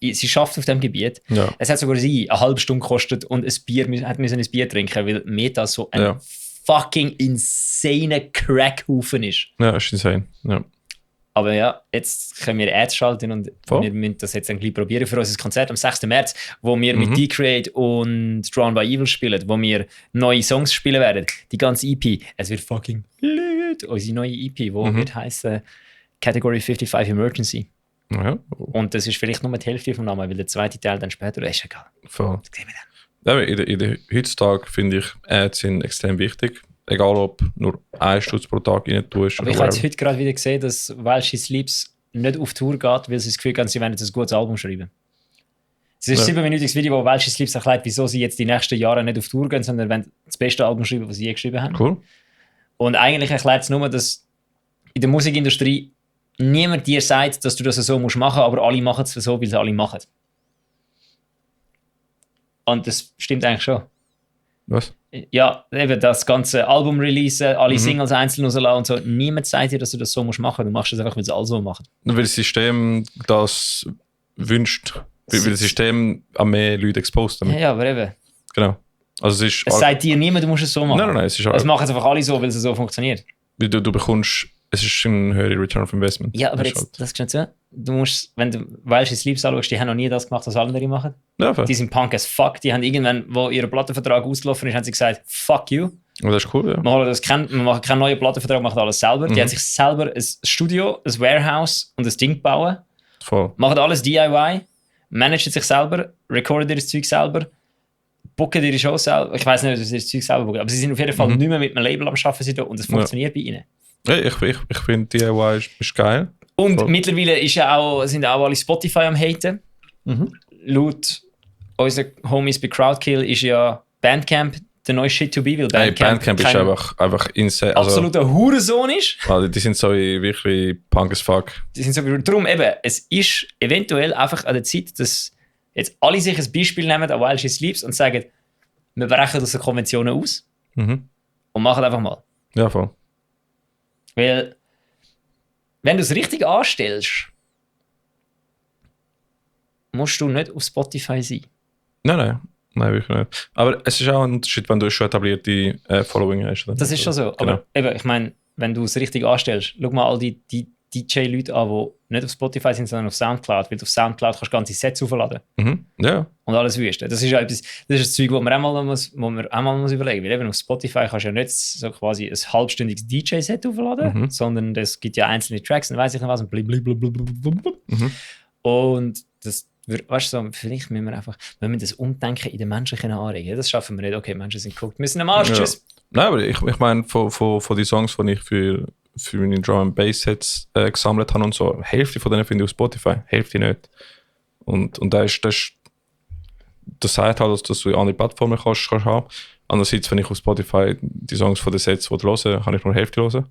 sie schafft auf diesem Gebiet. Ja. Es hat sogar sie eine halbe Stunde gekostet und hat müssen ein Bier trinken, weil Meta so ein fucking insane Crackhaufen ist. Ja, ist insane. Ja. Aber ja, jetzt können wir Ads schalten und wir müssen das jetzt ein bisschen probieren für unser Konzert am 6. März, wo wir mit Decreate und Drawn by Evil spielen, wo wir neue Songs spielen werden. Die ganze EP. Es wird fucking blöd. Unsere neue EP, die wird heißen Category 55 Emergency. Ja. Und das ist vielleicht nur die Hälfte vom Namen, weil der zweite Teil dann später ist egal. Voll. Das sehen wir dann. Ja, heutzutage finde ich, Ads sind extrem wichtig. Egal, ob nur 1 Stutz pro Tag rein tust. Aber ich habe jetzt heute gerade wieder gesehen, dass While She Sleeps nicht auf Tour geht, weil sie das Gefühl haben, sie wollen jetzt ein gutes Album schreiben. Es ist ein 7-minütiges Video, wo While She Sleeps erklärt, wieso sie jetzt die nächsten Jahre nicht auf Tour gehen, sondern wollen das beste Album schreiben, das sie je geschrieben haben. Cool. Und eigentlich erklärt es nur, dass in der Musikindustrie niemand dir sagt, dass du das so machen musst, aber alle machen es so, weil sie alle machen. Und das stimmt eigentlich schon. Was? Ja, eben das ganze Album releasen, alle Singles einzeln rauslassen und so. Niemand sagt dir, dass du das so machen musst. Du machst es einfach, weil sie alle so machen. Weil das System das wünscht. Weil das System an mehr Leute exposed damit. Ja, aber eben. Genau. Also es sagt dir niemand, du musst es so machen. Nein. Es machen einfach alle so, weil es so funktioniert. Weil du bekommst... Es ist ein höherer Return of Investment. Ja, aber jetzt, das ist nicht so. Du musst, wenn du While She Sleeps anschaust, die haben noch nie das gemacht, was andere machen. Ja, die sind punk as fuck. Die haben irgendwann, wo ihr Plattenvertrag ausgelaufen ist, haben sie gesagt, fuck you. Oh, das ist cool, ja. Wir machen keinen neuen Plattenvertrag, wir machen alles selber. Die haben sich selber ein Studio, ein Warehouse und ein Ding bauen. Voll. Machen alles DIY, managen sich selber, recorden ihr Zeug selber, booken ihre Shows selber. Ich weiß nicht, ob sie das Zeug selber booken, aber sie sind auf jeden Fall nicht mehr mit einem Label am Arbeiten und es funktioniert bei ihnen. Ja, ich finde DIY ist geil. Und mittlerweile sind auch alle Spotify am Haten. Laut unseren Homies bei Crowdkill ist ja Bandcamp der neue Shit to be, weil Bandcamp ist einfach insane. Absoluter Hurensohn ist. Also die sind so wirklich punk as fuck. Darum eben, es ist eventuell einfach an der Zeit, dass jetzt alle sich ein Beispiel nehmen an While She Sleeps und sagen, wir brechen aus den Konventionen aus und machen einfach mal. Ja, voll. Weil, wenn du es richtig anstellst, musst du nicht auf Spotify sein. Nein, wirklich nicht. Aber es ist auch ein Unterschied, wenn du schon etablierte Following hast. Das ist schon so. Genau. Aber eben, ich meine, wenn du es richtig anstellst, schau mal all die DJ-Leute an, die nicht auf Spotify sind, sondern auf Soundcloud. Weil du auf Soundcloud kannst ganze Sets aufladen. Ja. Und alles wüsten. Das ist ja etwas, das ist das Zeug, wo man auch mal muss überlegen. Weil eben auf Spotify kannst du ja nicht so quasi ein halbstündiges DJ-Set aufladen, sondern es gibt ja einzelne Tracks und weiss ich nicht was und blablabla. Und das weißt du, so, vielleicht müssen wir das Umdenken in den Menschen anregen. Das schaffen wir nicht. Okay, Menschen sind geguckt. Wir sind am Arsch. Tschüss. Nein, aber ich meine, von den Songs, die ich für meine Drum & Bass Sets gesammelt habe und so, Hälfte von denen finde ich auf Spotify, Hälfte nicht. Und das sagt halt, dass du in andere Plattformen kannst haben. Andererseits, wenn ich auf Spotify die Songs von den Sets höre, kann ich nur Hälfte hören.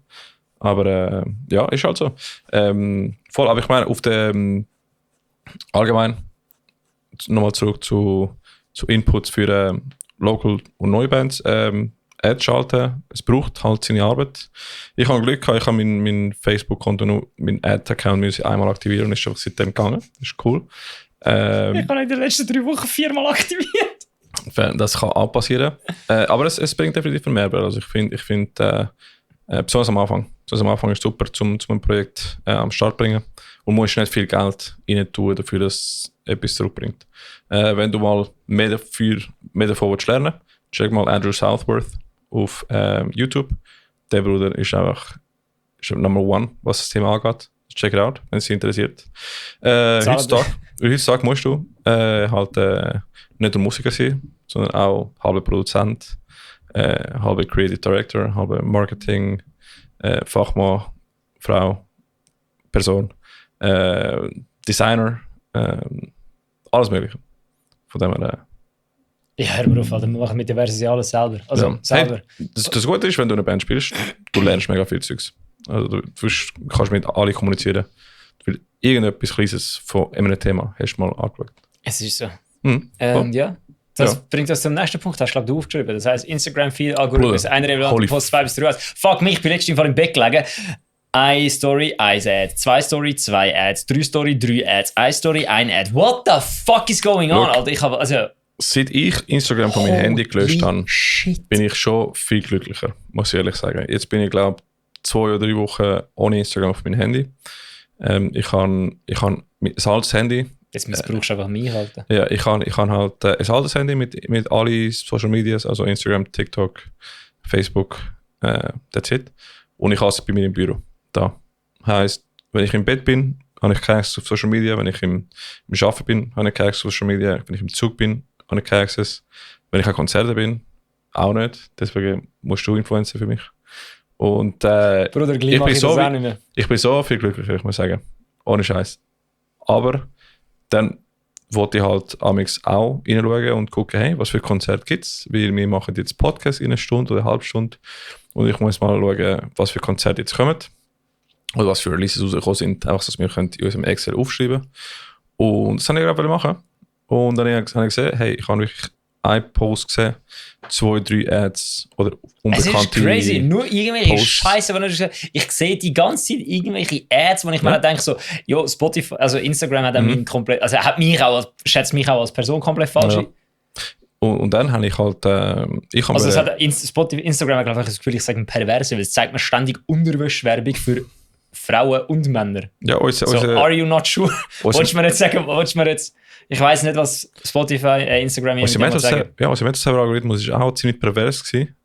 Aber ja, ist halt so. Voll, aber ich meine, auf dem allgemein nochmal zurück zu Inputs für Local- und Neubands. Ads schalten, es braucht halt seine Arbeit. Ich habe Glück gehabt, ich habe mein Facebook-Konto nur, mein Ad-Account einmal aktivieren und ist einfach seitdem gegangen. Das ist cool. Ich habe in den letzten 3 Wochen 4-mal aktiviert. Das kann auch passieren. Aber es bringt definitiv einen Mehrwert. Also ich finde besonders am Anfang ist es super, zum ein Projekt am Start bringen. Und musst nicht viel Geld rein tun, dafür, dass es etwas zurückbringt. Wenn du mal mehr davon willst lernen, check mal Andrew Southworth auf YouTube. Der Bruder ist einfach Number One, was das Thema angeht. Check it out, wenn es dich interessiert. Heutzutage musst du nicht nur Musiker sein, sondern auch halber Produzent, halber Creative Director, halber Marketing, Fachmann, Frau, Person, Designer, alles Mögliche. Von dem her. Ja, hör mal auf, wir machen mit der Versi alles selber. Also ja. selber. Hey, das Gute ist, wenn du eine Band spielst, du lernst mega viel Zeugs. Also du kannst mit allen kommunizieren. Weil irgendetwas Kleines von einem Thema hast du mal angeschaut. Es ist so. Ja. Das bringt uns zum nächsten Punkt, hast du aufgeschrieben. Das heisst, Instagram-Feed-Algorithmus, ein relevanter Post 2 bis 3 Ads. Fuck mich, ich bin letztens im Bett gelegen. 1 Story, 1 Ad. 2 Story, 2 Ads. 3 Story, 3 Ads. 1 Story, 1 Ad. What the fuck is going on, Alter? Seit ich Instagram von meinem Handy gelöscht habe, bin ich schon viel glücklicher, muss ich ehrlich sagen. Jetzt bin ich, glaube ich, 2 oder 3 Wochen ohne Instagram auf meinem Handy. Ich habe ein altes Handy. Jetzt missbrauchst du einfach mich halt. Ja, ich habe halt ein altes Handy mit allen Social Medias, also Instagram, TikTok, Facebook, that's it. Und ich habe es bei mir im Büro. Da heisst, wenn ich im Bett bin, habe ich keinen Access auf Social Media. Wenn ich im Arbeiten bin, habe ich keinen Access auf Social Media. Wenn ich im Zug bin, habe ich keinen Access. Wenn ich an Konzerten bin, auch nicht. Deswegen musst du Influencer für mich. Und Bruder, ich bin so viel glücklicher, ich muss sagen. Ohne Scheiß. Aber dann wollte ich halt amigs auch reinschauen und gucken, hey, was für Konzerte gibt es? Weil wir machen jetzt Podcast in 1 Stunde oder eine halbe Stunde. Und ich muss mal schauen, was für Konzerte jetzt kommen. Oder was für Releases rausgekommen sind. Auch, dass wir in unserem Excel aufschreiben. Und das habe ich gerade machen. Und dann habe ich gesehen, hey, ich habe wirklich einen Post gesehen, 2, 3 Ads oder unbekannte Posts. Es ist crazy, nur irgendwelche Scheiße. Ich sehe die ganze Zeit irgendwelche Ads, wo ich mir denke so, jo, Spotify, also Instagram hat mich komplett, also hat mich auch, schätzt mich auch als Person komplett falsch. Ja. Und dann habe ich halt, es hat Instagram hat, glaube ich, das Gefühl, ich sage perverse, weil es zeigt mir ständig Unterwäschwerbung für Frauen und Männer. Ja, are you not sure? Wolltest du mir jetzt sagen, ich weiss nicht, was Spotify, Instagram sagen. Ja, unser Metal-Server-Algorithmus war auch ziemlich pervers gewesen.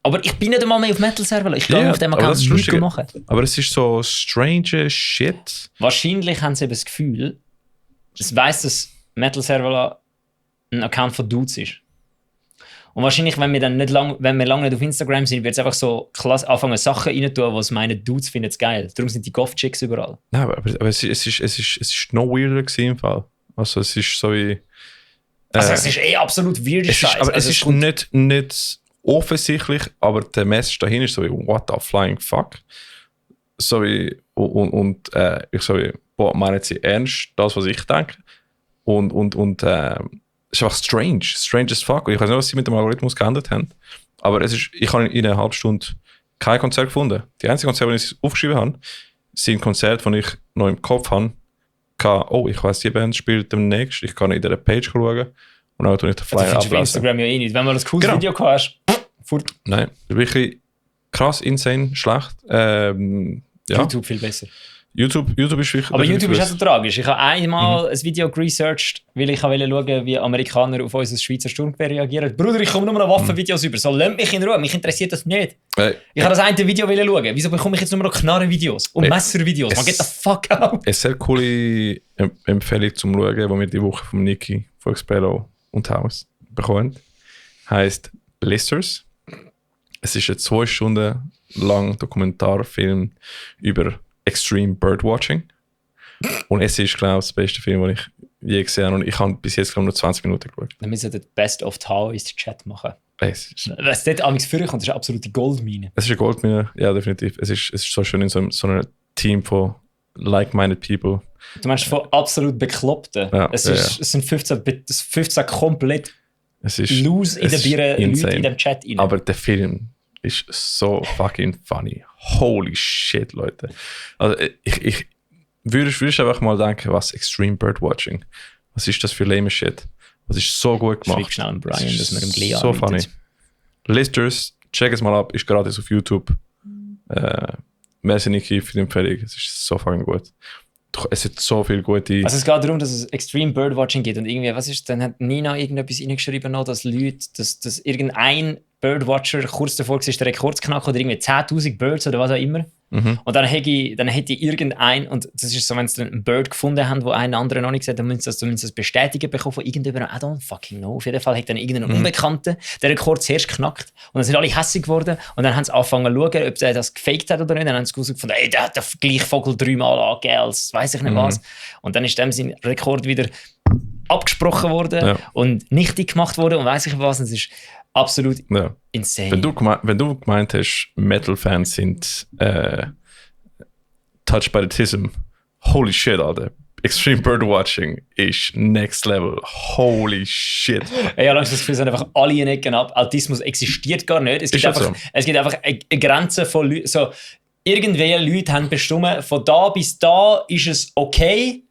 Aber ich bin nicht einmal mehr auf Metal-Server. Ich gehe auf dem Account nichts machen. Aber es ist so strange Shit. Wahrscheinlich haben sie eben das Gefühl, es weiss, dass Metal-Server ein Account von Dudes ist. Und wahrscheinlich, wenn wir lange nicht auf Instagram sind, wird es einfach so anfangen, Sachen rein tun, was meine Dudes finden es geil. Darum sind die Goth-Chicks überall. Nein, aber es ist noch weirder gewesen im Fall. Also es ist so wie... also es ist absolut weird Scheiße. Aber es ist nicht offensichtlich, aber der Message dahin ist so wie, what the flying fuck? So wie, ich so wie, boah, meinen sie ernst, das, was ich denke? Es ist einfach strange as fuck. Ich weiß nicht, was sie mit dem Algorithmus geändert haben, aber ich habe in einer halben Stunde kein Konzert gefunden. Die einzigen Konzerte, die ich aufgeschrieben habe, sind Konzerte, die ich noch im Kopf habe, ich weiss, die Band spielt demnächst, ich kann in dieser Page schauen und dann tue ich den Flyer Das findest du bei Instagram ja eh nicht. Wenn man ein cooles Video hast, fort. Nein, wirklich krass, insane, schlecht. YouTube viel besser. YouTube ist wirklich... Aber YouTube ist auch so tragisch. Ich habe einmal ein Video geresearched, weil ich wollte schauen, wie Amerikaner auf unser Schweizer Sturmgewehr reagieren. Bruder, ich komme nur noch Waffenvideos über. So, lasst mich in Ruhe. Mich interessiert das nicht. Ich habe das eine Video schauen. Wieso bekomme ich jetzt nur noch Knarrenvideos und Messervideos? Man, get the fuck out. Eine sehr coole Empfehlung zum Schauen, die wir die Woche von Niki von Expello und Haus bekommen. Heisst Blisters. Es ist ein 2 Stunden lang Dokumentarfilm über Extreme Birdwatching. Und es ist, glaube ich, das beste Film, den ich je gesehen habe. Und ich habe bis jetzt, glaube ich, nur 20 Minuten geschaut. Dann müssen wir den Best of Tao ins Chat machen. Was dort amigs vorkommt, ist eine absolute Goldmine. Es ist eine Goldmine, ja, definitiv. Es ist so schön in so einem Team von like-minded people. Du meinst von absolut Bekloppten? Ja, es sind 15 komplett loose in der Birne Leute in dem Chat rein. Aber der Film ist so fucking funny. Holy shit, Leute. Also ich würde einfach mal denken, was Extreme Birdwatching, was ist das für lame Shit? Was ist so gut gemacht? Schreib schnell an Brian, dass wir im Glee so funny. Listers, check es mal ab, ist gratis auf YouTube. Merci Niki für die Empfehlung, es ist so fucking gut. Es hat so viel gute... Also es geht darum, dass es Extreme Birdwatching gibt und irgendwie, was ist, dann hat Nina irgendetwas reingeschrieben noch, dass Leute, dass irgendein Birdwatcher kurz davor war, den Rekord zu knacken oder irgendwie 10'000 Birds oder was auch immer. Mhm. Und dann hätte irgendein, und das ist so, wenn sie einen Bird gefunden haben, wo einen anderen noch nicht gesehen hat, dann müssen sie das bestätigen bekommen von irgendjemandem. I don't fucking know. Auf jeden Fall hat dann irgendein Unbekannter den Rekord zuerst geknackt und dann sind alle hässig geworden und dann haben sie angefangen zu schauen, ob der das gefaked hat oder nicht. Dann haben sie gefunden, ey, der hat den gleichen Vogel 3-mal angegeben als weiss ich nicht was. Und dann ist dem sein Rekord wieder abgesprochen worden und nichtig gemacht worden und weiss ich was. Und es ist absolut insane. Wenn du gemeint hast, Metal-Fans sind touched by autism, holy shit, Alter. Extreme Birdwatching ist next level. Holy shit. Ja, langsam das Gefühl, sind einfach alle in Ecken ab. Autismus existiert gar nicht. Es gibt einfach eine Grenze von Leuten. So, irgendwelche Leute haben bestimmt, von da bis da ist es okay.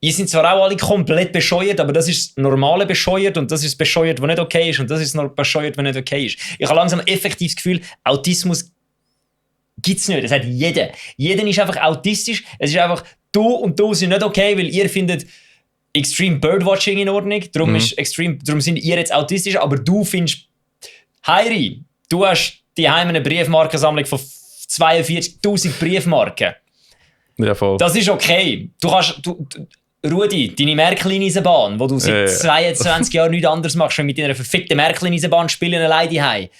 Die sind zwar auch alle komplett bescheuert, aber das ist das normale bescheuert und das ist das bescheuert, was nicht okay ist und das ist das bescheuert, was nicht okay ist. Ich habe langsam effektiv das Gefühl, Autismus gibt es nicht. Das hat jeder. Jeder ist einfach autistisch. Es ist einfach, du und du sind nicht okay, weil ihr findet Extreme Birdwatching in Ordnung. Darum sind ihr jetzt autistisch, aber du findest, Heiri, du hast die eine Briefmarkensammlung von 42'000 Briefmarken. Ja, voll. Das ist okay. Rudi, deine Märklin-Eisenbahn, wo du seit 22 Jahren nichts anderes machst, wenn mit deiner verfickten Märklin-Eisenbahn spielen alleine die Heim.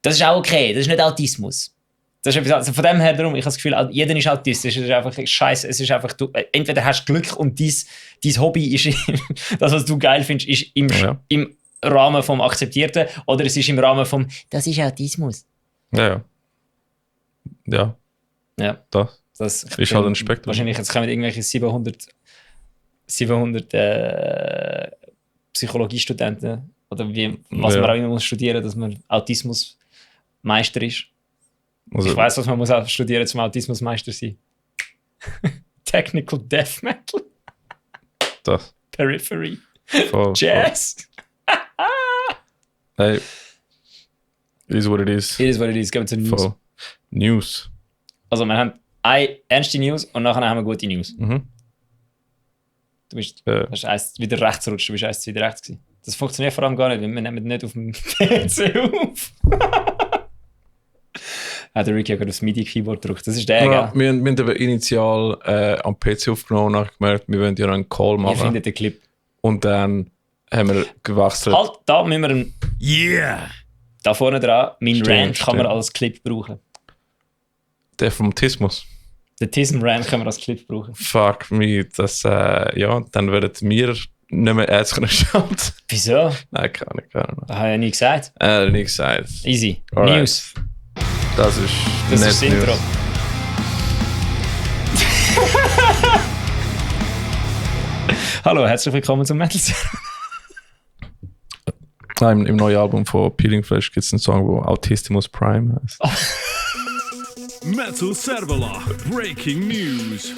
Das ist auch okay, das ist nicht Autismus. Das ist etwas, also von dem her darum, ich habe das Gefühl, jeder ist autistisch, es ist einfach scheiße, es ist einfach, du, entweder hast du Glück und dein Hobby ist, das was du geil findest, ist im Rahmen vom Akzeptierten oder es ist im Rahmen vom, das ist Autismus. Ja. Das ist halt ein Spektrum. Wahrscheinlich jetzt kommen irgendwelche 700 Psychologiestudenten oder was man auch immer muss studieren, dass man Autismusmeister ist. Also, ich weiss, was man muss auch studieren zum Autismusmeister sein. Technical Death Metal. Das. Periphery. Voll, Jazz. Hey. It is what it is. It is what it is. Gehen wir zu News. Voll. News. Also wir haben eine ernste News und nachher haben wir gute News. Mhm. Du hast wieder rechts gerutscht, du bist erst wieder rechts gewesen. Das funktioniert vor allem gar nicht, weil wir nehmen nicht auf dem PC auf. Der Ricky hat gerade aufs MIDI-Keyboard gedrückt. Das ist der, ja, gell? Wir haben aber initial am PC aufgenommen und nachher gemerkt, wir wollen ja einen Call machen. Ihr findet den Clip. Und dann haben wir gewechselt. Halt, da müssen wir einen... Yeah! Da vorne dran, mein Rant kann man als Clip brauchen. Der vom Tismus. Den Tism-Rant können wir als Clip brauchen. Fuck me, das, dann würden wir nicht mehr Ads schauen. Wieso? Nein, keine Ahnung. Das habe ich ja nie gesagt. Nie gesagt. Easy. Alright. News. Das ist das Intro. Hallo, herzlich willkommen zum Metal Im neuen Album von Peeling Flesh gibt es einen Song, der Autistimus Prime heißt. Oh. Metal Servola, Breaking News.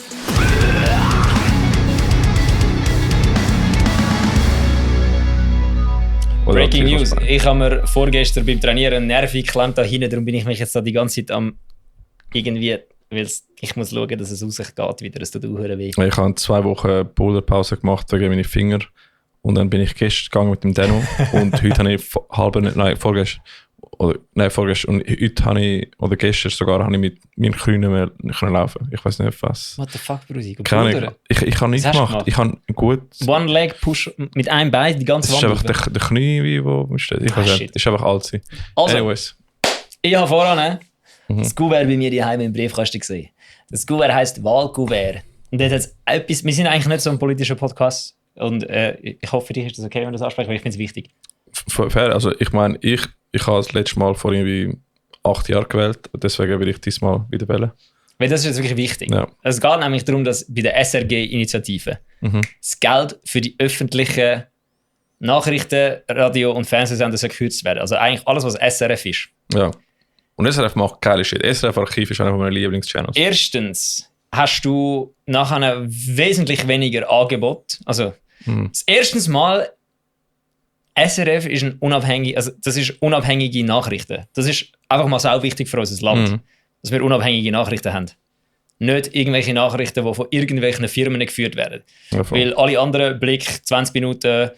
Breaking News. Ich habe mir vorgestern beim Trainieren einen Nerv geklemmt da hinten, darum bin ich mich jetzt da die ganze Zeit am irgendwie, weil ich muss schauen, dass es rausgeht wieder, es tut auch weh. Ich habe 2 Wochen Boulderpause gemacht wegen meinen Finger und dann bin ich gestern gegangen mit dem Deno und heute habe ich vorgestern und heute habe ich, oder gestern sogar, habe ich mit meinen Krünen mehr können laufen. Ich weiß nicht was. What the fuck, Brusi? Ich habe nichts gemacht. Ich habe gut... One-Leg-Push mit einem Bein, die ganze Wand. Das ist einfach der Knie, wo steht. Ich weiß nicht. Das ist einfach alt. Also, anyways. Ich habe voran das Kuvert bei mir daheim im Briefkasten gesehen. Das Kuvert heisst Wahlkuvert. Und das hat etwas... Wir sind eigentlich nicht so ein politischer Podcast. Und ich hoffe, für dich ist das okay, wenn du das ansprichst, weil ich finde es wichtig. Fair, also ich meine, ich habe das letzte Mal vor irgendwie 8 Jahren gewählt, deswegen will ich diesmal wieder wählen. Weil das ist jetzt wirklich wichtig. Ja. Es geht nämlich darum, dass bei der SRG-Initiative das Geld für die öffentlichen Nachrichten, Radio- und Fernsehsender gekürzt werden. Also eigentlich alles, was SRF ist. Ja. Und SRF macht geile Shit. SRF-Archiv ist einer meiner Lieblingschannels. Erstens hast du nachher wesentlich weniger Angebot. Also das erste Mal SRF ist das ist unabhängige Nachrichten. Das ist einfach mal so wichtig für unser Land, dass wir unabhängige Nachrichten haben. Nicht irgendwelche Nachrichten, die von irgendwelchen Firmen geführt werden. Ja, weil alle anderen Blick, 20 Minuten,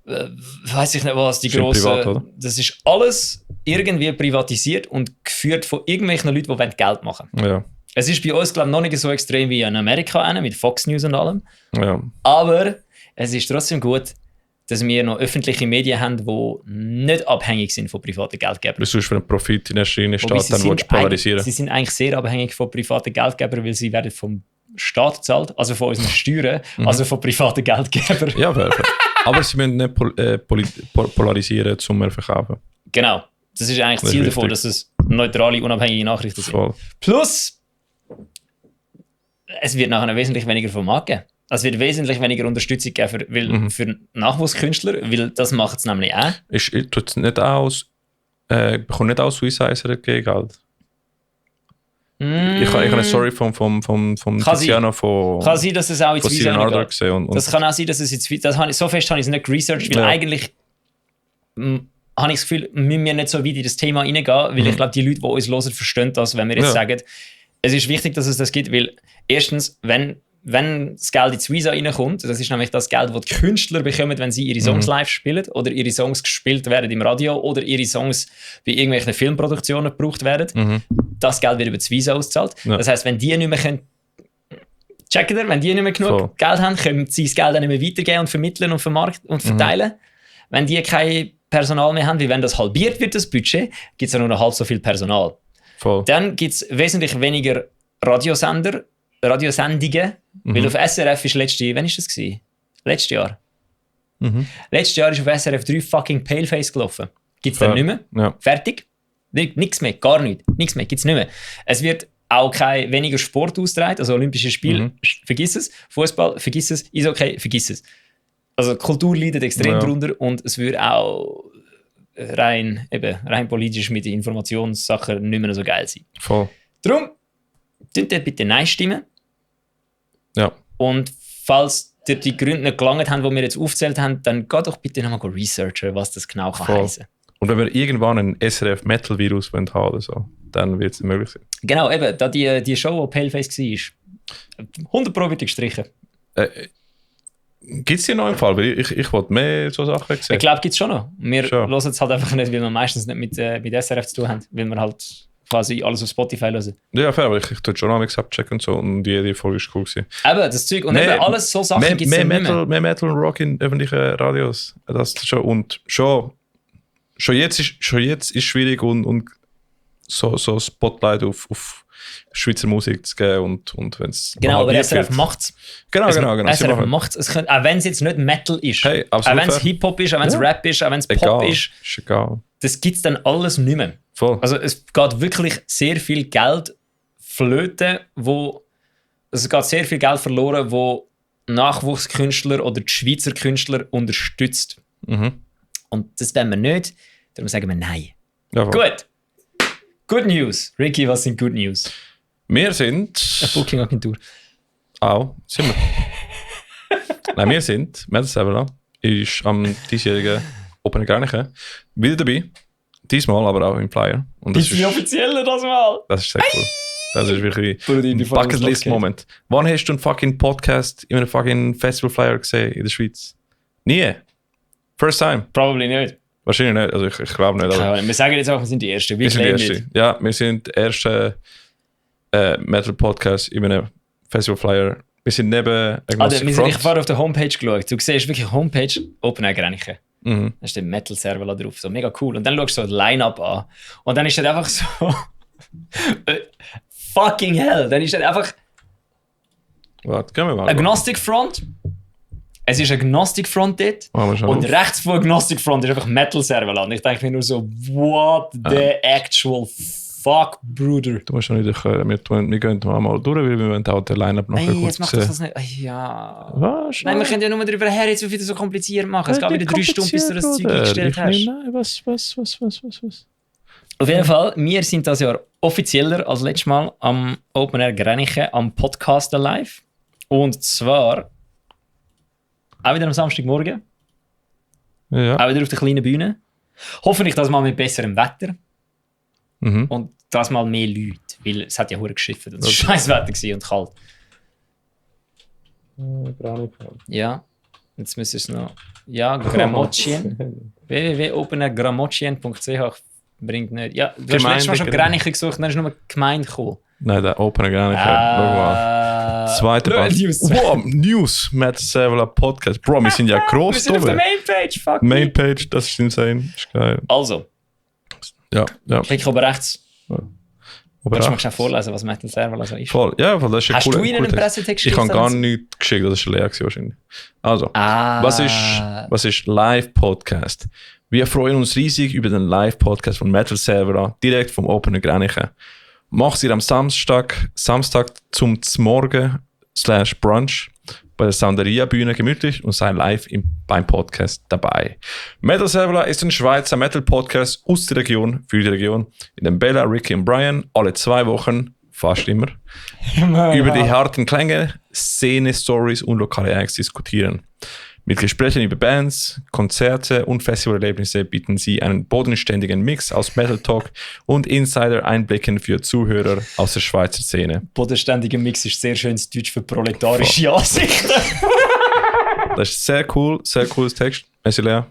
weiß ich nicht was, die grossen... Das ist alles irgendwie privatisiert und geführt von irgendwelchen Leuten, die Geld machen wollen. Ja. Es ist bei uns, glaube ich, noch nicht so extrem wie in Amerika, mit Fox News und allem. Ja. Aber es ist trotzdem gut, dass wir noch öffentliche Medien haben, die nicht abhängig sind von privaten Geldgebern. Wie sonst für einen Profit in erster Linie Staat dann willst du polarisieren? Sie sind eigentlich sehr abhängig von privaten Geldgebern, weil sie werden vom Staat gezahlt, also von unseren Steuern, also von privaten Geldgebern. Ja, aber sie müssen nicht polarisieren, um mehr verkaufen. Genau. Das ist eigentlich das Ziel davon, dass es neutrale, unabhängige Nachrichten sind. Voll. Plus, es wird nachher wesentlich weniger vom Markt geben. Es wird wesentlich weniger Unterstützung geben für Nachwuchskünstler, weil das macht es nämlich auch. Bekommt nicht auch Suicide Geld? Ich habe eine Story vom Tiziano von kann sein, dass es auch ins Suicide gesehen. Das kann auch sein, dass es jetzt so fest habe ich es nicht geresearched, weil eigentlich habe ich das Gefühl, müssen wir nicht so weit in das Thema reingehen, weil ich glaube, die Leute, die uns hören, verstehen das, wenn wir jetzt sagen, es ist wichtig, dass es das gibt, weil erstens, wenn das Geld in die Visa reinkommt, das ist nämlich das Geld, das die Künstler bekommen, wenn sie ihre Songs live spielen oder ihre Songs gespielt werden im Radio oder ihre Songs bei irgendwelchen Filmproduktionen gebraucht werden, das Geld wird über die Visa ausgezahlt. Ja. Das heisst, wenn die nicht mehr wenn die nicht mehr genug Geld haben, können sie das Geld dann nicht mehr weitergeben und vermitteln und vermarkten und verteilen. Wenn die kein Personal mehr haben, wie wenn das halbiert wird, das Budget, gibt es ja nur noch halb so viel Personal. Voll. Dann gibt es wesentlich weniger Radiosendungen, weil auf SRF ist wann ist das gewesen? Letztes Jahr. Letztes Jahr ist auf SRF 3 fucking Paleface gelaufen. Gibt es dann nicht mehr. Ja. Fertig. Nichts mehr, gar nichts. Nichts mehr, gibt es nicht mehr. Es wird auch kein weniger Sport ausgetragen, also Olympische Spiele, vergiss es. Fußball, vergiss es. Eishockey, vergiss es. Also Kultur leidet extrem darunter und es wird auch rein politisch mit den Informationssachen nicht mehr so geil sein. Voll. Darum, tut ihr bitte Nein stimmen. Ja. Und falls dir die Gründe nicht gelangt haben, die wir jetzt aufgezählt haben, dann geht doch bitte nochmal researchen, was das genau kann heißen. Und wenn wir irgendwann einen SRF-Metal-Virus haben oder so, dann wird es möglich sein. Genau, eben, da die Show, die Paleface war, 100% wird gestrichen. Gibt es die noch im Fall? Weil ich wollte mehr so Sachen sehen. Ich glaube, gibt es schon noch. Wir hören es halt einfach nicht, weil wir meistens nicht mit SRF zu tun haben, weil wir halt quasi alles auf Spotify hören. Ja, fair, aber ich tue schon noch abchecken und so und die Folge ist cool gewesen. Eben, das Zeug und eben alles so Sachen gibt es ja nicht mehr. Mehr Metal und Rock in öffentlichen Radios. Das schon. Und schon jetzt ist schwierig und so Spotlight auf Schweizer Musik zu geben und wenn es genau, aber SRF macht es. Genau. SRF macht es. Auch wenn es jetzt nicht Metal ist, hey, auch wenn es Hip-Hop ist, auch wenn es Rap ist, auch wenn es Pop ist, egal. Das gibt es dann alles nicht mehr. Voll. Also es geht wirklich sehr viel Geld flöten, es geht sehr viel Geld verloren, wo Nachwuchskünstler oder die Schweizer Künstler unterstützt. Und das wollen wir nicht, darum sagen wir nein. Ja, gut. Good News. Ricky, was sind Good News? Wir sind... Eine Booking-Agentur. Sind wir? Nein, wir haben das selber noch. Ist am diesjährigen Open Granichen. Wieder dabei. Diesmal aber auch im Flyer. Und das ist wie offizieller das mal. Das ist sehr cool. Das ist wirklich Bruder, ein Bucketlist-Moment. Wann hast du einen fucking Podcast in einem fucking Festival-Flyer gesehen in der Schweiz? Nie. First time. Probably nicht. Wahrscheinlich nicht. Also ich glaube nicht. Ja, wir sagen jetzt auch, wir sind die Ersten. Wir sind die Ersten. Ja, wir sind der erste Metal-Podcast in einem Festival-Flyer. Wir sind neben Agnostic Front. Ich habe auf der Homepage geschaut. Du siehst wirklich Homepage Open Air Granichen. Mhm. Da ist der Metal-Server da drauf. So mega cool. Und dann schaust du so das Line-Up an. Und dann ist das einfach so... fucking hell. Dann ist das einfach... Warte, gehen wir mal. Agnostic Front. Es ist Agnostic Front dort. Und rechts von Agnostic Front ist einfach Metal-Server. Und ich denke mir nur so, what the actual fuck, Bruder. Du musst schon nicht wir gehen mal durch, weil wir wollen auch den Line-Up noch kurz jetzt macht das nicht. Ja. Was? Nein, wir können ja nur darüber her, jetzt wieder so kompliziert machen. Es geht wieder 3 Stunden, bis du das Zeug eingestellt hast. Nein, was? Auf jeden Fall, wir sind das Jahr offizieller als letztes Mal am Open Air Granichen, am Podcast live. Und zwar auch wieder am Samstagmorgen. Ja. Auch wieder auf der kleinen Bühne. Hoffentlich das mal mit besserem Wetter. Mhm. Und das mal mehr Leute, weil es hat ja verdammt geschifft und es war scheiß Wetter gewesen und kalt. Ja, jetzt müsstest du noch... Ja, Gramotschien. www.openergramotschien.ch bringt nicht... Ja, du hast letztes Mal schon Granichen gesucht, dann ist nur Gemeinde gekommen. Nein, der Open Granichen. Schau mal. Zweiter Band. Wow, News. Matt Servola Podcast. Bro, wir sind ja gross. Wir sind auf der Mainpage, fuck Mainpage, das ist insane. Das ist geil. Also. Ja. Klick oben rechts. Ja. Willst du mal schnell vorlesen, was Metal Servola so ist? Voll. Ja, voll, das ist Hast du ihnen einen Pressetext geschickt? Ich habe gar nichts geschickt, das ist leer wahrscheinlich. Also, was ist Live-Podcast? Wir freuen uns riesig über den Live-Podcast von Metal Servola, direkt vom Open Granichen. Mach sie am Samstag zum Morgen /Brunch bei der Sounderia-Bühne gemütlich und sei live beim Podcast dabei. Metal Servola ist ein Schweizer Metal-Podcast aus der Region, für die Region, in dem Bella, Ricky und Brian alle 2 Wochen, fast immer, über die harten Klänge, Szene-Stories und lokale Acts diskutieren. Mit Gesprächen über Bands, Konzerte und Festivalerlebnisse bieten sie einen bodenständigen Mix aus Metal Talk und Insider-Einblicken für Zuhörer aus der Schweizer Szene. Bodenständiger Mix ist sehr schönes Deutsch für proletarische Ansichten. Das ist sehr cooles Text. Merci, Lea.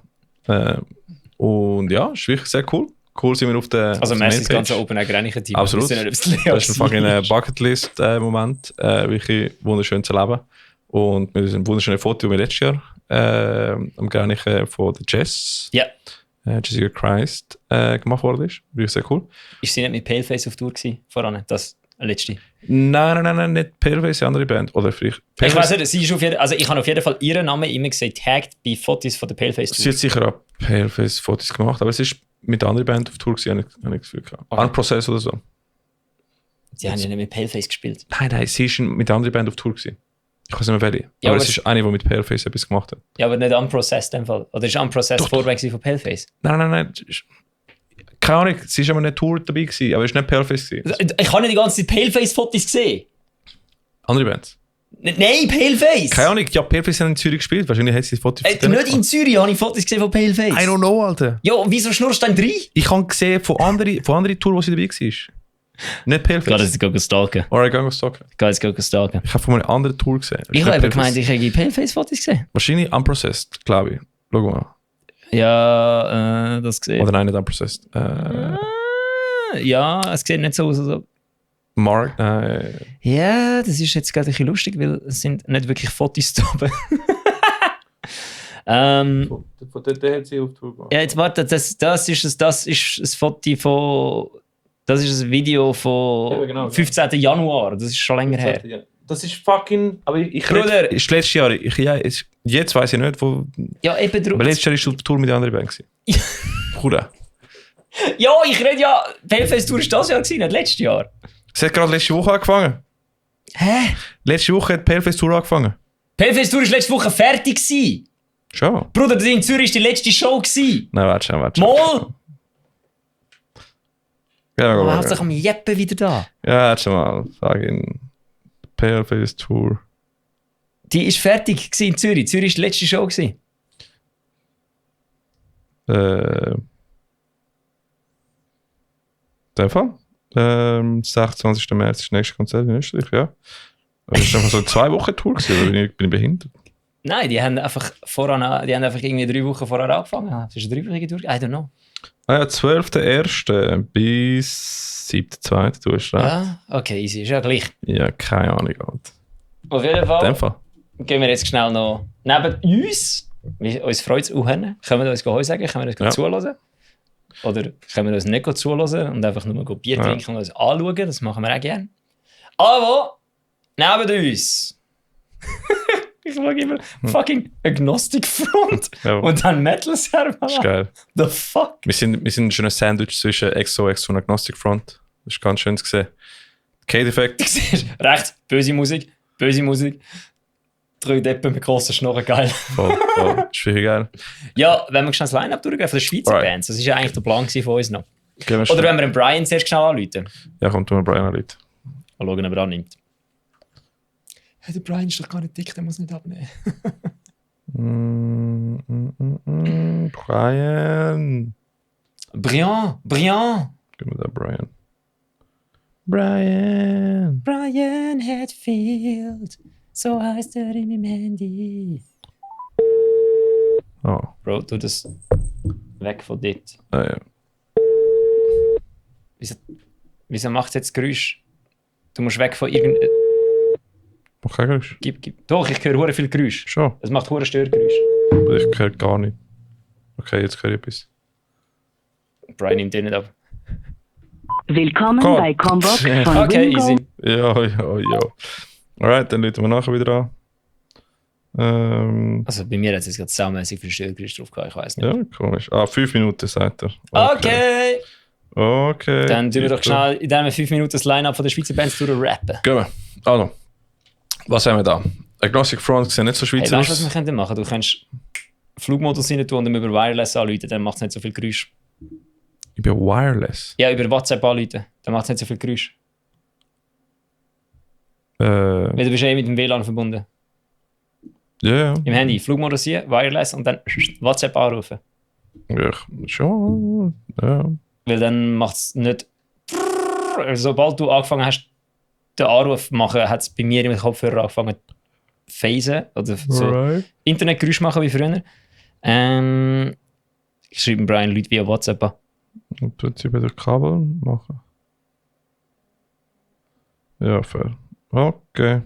Und ja, ist wirklich sehr cool. Cool sind wir auf der Also merci das ganze Open Air Granichen Team. Absolut. Das ist ein fucking Bucketlist-Moment. Wirklich wunderschön zu erleben. Und wir sind ein wunderschönes Foto, wie wir letztes Jahr am Granichen von der Jess, Jessica Christ, gemacht worden ist. Wirklich sehr cool. Ist sie nicht mit Paleface auf Tour gewesen, voran? Das letzte? Nein, nicht Paleface, eine andere Band. Oder vielleicht ich weiß nicht, sie ist ich habe auf jeden Fall ihren Namen immer gesehen, tagged bei Fotos von der Paleface Tour. Sie hat sicher auch Paleface-Fotos gemacht, aber es ist mit einer anderen Band auf Tour gewesen, habe ich das Gefühl gehabt. Okay. Unprocessed oder so. Sie haben ja nicht mit Paleface gespielt. Nein, sie ist mit einer anderen Band auf Tour gewesen. Ich weiß nicht mehr welche. Ja, aber es ist eine, die mit Paleface etwas gemacht hat. Ja, aber nicht Unprocessed in dem Fall. Oder ist Unprocessed Vorweg von Paleface? Nein. Keine Ahnung, sie war aber nicht Tour dabei gewesen, aber es war nicht Paleface gewesen. Ich habe nicht die ganze Zeit Paleface-Fotos gesehen. Andere Bands? Nein, Paleface! Keine Ahnung, ja, Paleface haben in Zürich gespielt. Wahrscheinlich hat sie Fotos nicht in Zürich habe ich Fotos gesehen von Paleface. I don't know, Alter. Ja, und wieso schnurrst du dann 3? Ich habe gesehen von anderen Touren, wo sie dabei war. Nicht Paleface. Geh jetzt go stalken. Oder ich gehe stalken. Geh jetzt go stalken. Ich habe von einer anderen Tour gesehen. Ich habe gemeint, ich habe Paleface-Fotos gesehen. Wahrscheinlich Unprocessed, glaube ich. Schau mal. Ja, das gesehen. Oder nein, nicht Unprocessed. Ja, es sieht nicht so aus. Also. Mark, Ja, das ist jetzt gerade ein bisschen lustig, weil es sind nicht wirklich Fotos da oben. Von der hat sie auf Tour gemacht. Ja, jetzt warte, das ist ein Foto von... Das ist ein Video von 15. Januar, das ist schon länger her. Ja. Das ist fucking... Aber ich Bruder! Ist letztes Jahr. Jetzt weiss ich nicht, wo... Ja, eben drum. Aber letztes Jahr ist auf Tour mit der anderen Band. Bruder. Ja, ich rede ja... Paleface Tour war das Jahr, nicht letztes Jahr. Es hat gerade letzte Woche angefangen. Hä? Letzte Woche hat Paleface Tour angefangen. Paleface Tour war letzte Woche fertig gewesen. Schon? Bruder, das in Zürich war die letzte Show gewesen. Nein, warte schon. Mal! Ja, aber hauptsächlich am Jeppe wieder da. Ja, warte mal. Sag ihn. Paleface Tour. Die war fertig in Zürich. Zürich war die letzte Show gewesen. In dem Fall. 26. März ist das nächste Konzert in Österreich, ja. Das war einfach so eine 2 Wochen Tour gewesen, oder bin ich behindert? Nein, die haben einfach irgendwie 3 Wochen vorher angefangen. Das ist eine 3-wöchige Tour. I don't know. Ah ja, 12.01. bis 7.2. Du hast recht. Ja, okay, easy. Ist ja gleich. Ja, keine Ahnung. Alter. Auf jeden In Fall dem Fall. gehen wir jetzt schnell noch neben uns. Uns freut es auch. Können wir uns Heu sagen? Können wir uns zuhören? Oder können wir uns nicht zuhören und einfach nur Bier trinken und uns anschauen? Das machen wir auch gerne. Aber neben uns. Ich mag immer fucking Agnostic Front Ja. und dann Metal Server. Das ist geil. The fuck? Wir sind schon ein Sandwich zwischen XOXO und Agnostic Front. Das ist ganz schön zu sehen. K-Defekt. Du siehst, rechts, böse Musik. 3 Deppen mit grossen Schnorren, geil. Voll. Das ist wirklich geil. Ja, wenn wir schnell das Line-Up durchgehen von den Schweizer Right. Bands, das war ja eigentlich der Plan von uns noch. Gehen wir Oder schnell. wenn wir den Brian zuerst schnell anrufen. Ja, kommt mal Brian an, Leute. Mal schauen, ob er annimmt. Hey, der Brian ist doch gar nicht dick, der muss nicht abnehmen. Brian. Brian! Gib mir da Brian. Brian. Hatfield, so heißt er in meinem Handy. Oh. Bro, tu das weg von dort. Ah, ja. Wieso macht es jetzt Geräusch? Du musst weg von irgendeinem... Mach kein Geräusch. Gib. Doch, ich höre hure viel Geräusch. Schon. Es macht hure Störgeräusch. Aber ich höre gar nicht. Okay, jetzt höre ich etwas. Brian nimmt den nicht ab. Willkommen Gott. bei Combox von Okay, Wingo. easy. Ja. Alright, dann läuten wir nachher wieder an. Also bei mir hat es jetzt gerade saumässig viel Störgeräusch drauf gehabt, ich weiß nicht. Ja, komisch. 5 Minuten, sagt er. Okay. Okay. Dann tun wir doch schnell in diesen 5 Minuten das Line-Up von der Schweizer Bands rappen. Gehen wir. Also, was haben wir da? Agnostic Front sieht nicht so Hey, Schweizer weißt du, was wir aus. können machen? Du kannst Flugmodus rein tun und dann über Wireless anrufen, dann macht es nicht so viel Geräusch. Ich bin wireless. Ja, über WhatsApp anrufen, dann macht es nicht so viel Geräusch. Weil du bist mit dem WLAN verbunden. Ja. Im Handy, Flugmodus hier, Wireless und dann WhatsApp anrufen. Ja, schon. Ja. Weil dann macht es nicht... Sobald du angefangen hast, den Anruf zu machen, hat es bei mir im Kopfhörer angefangen zu phasen oder so Alright. Internetgeräusch machen wie früher. Ich schreibe Brian Leute via WhatsApp an. Und tut sie wieder Kabel machen. Ja, fair. Okay,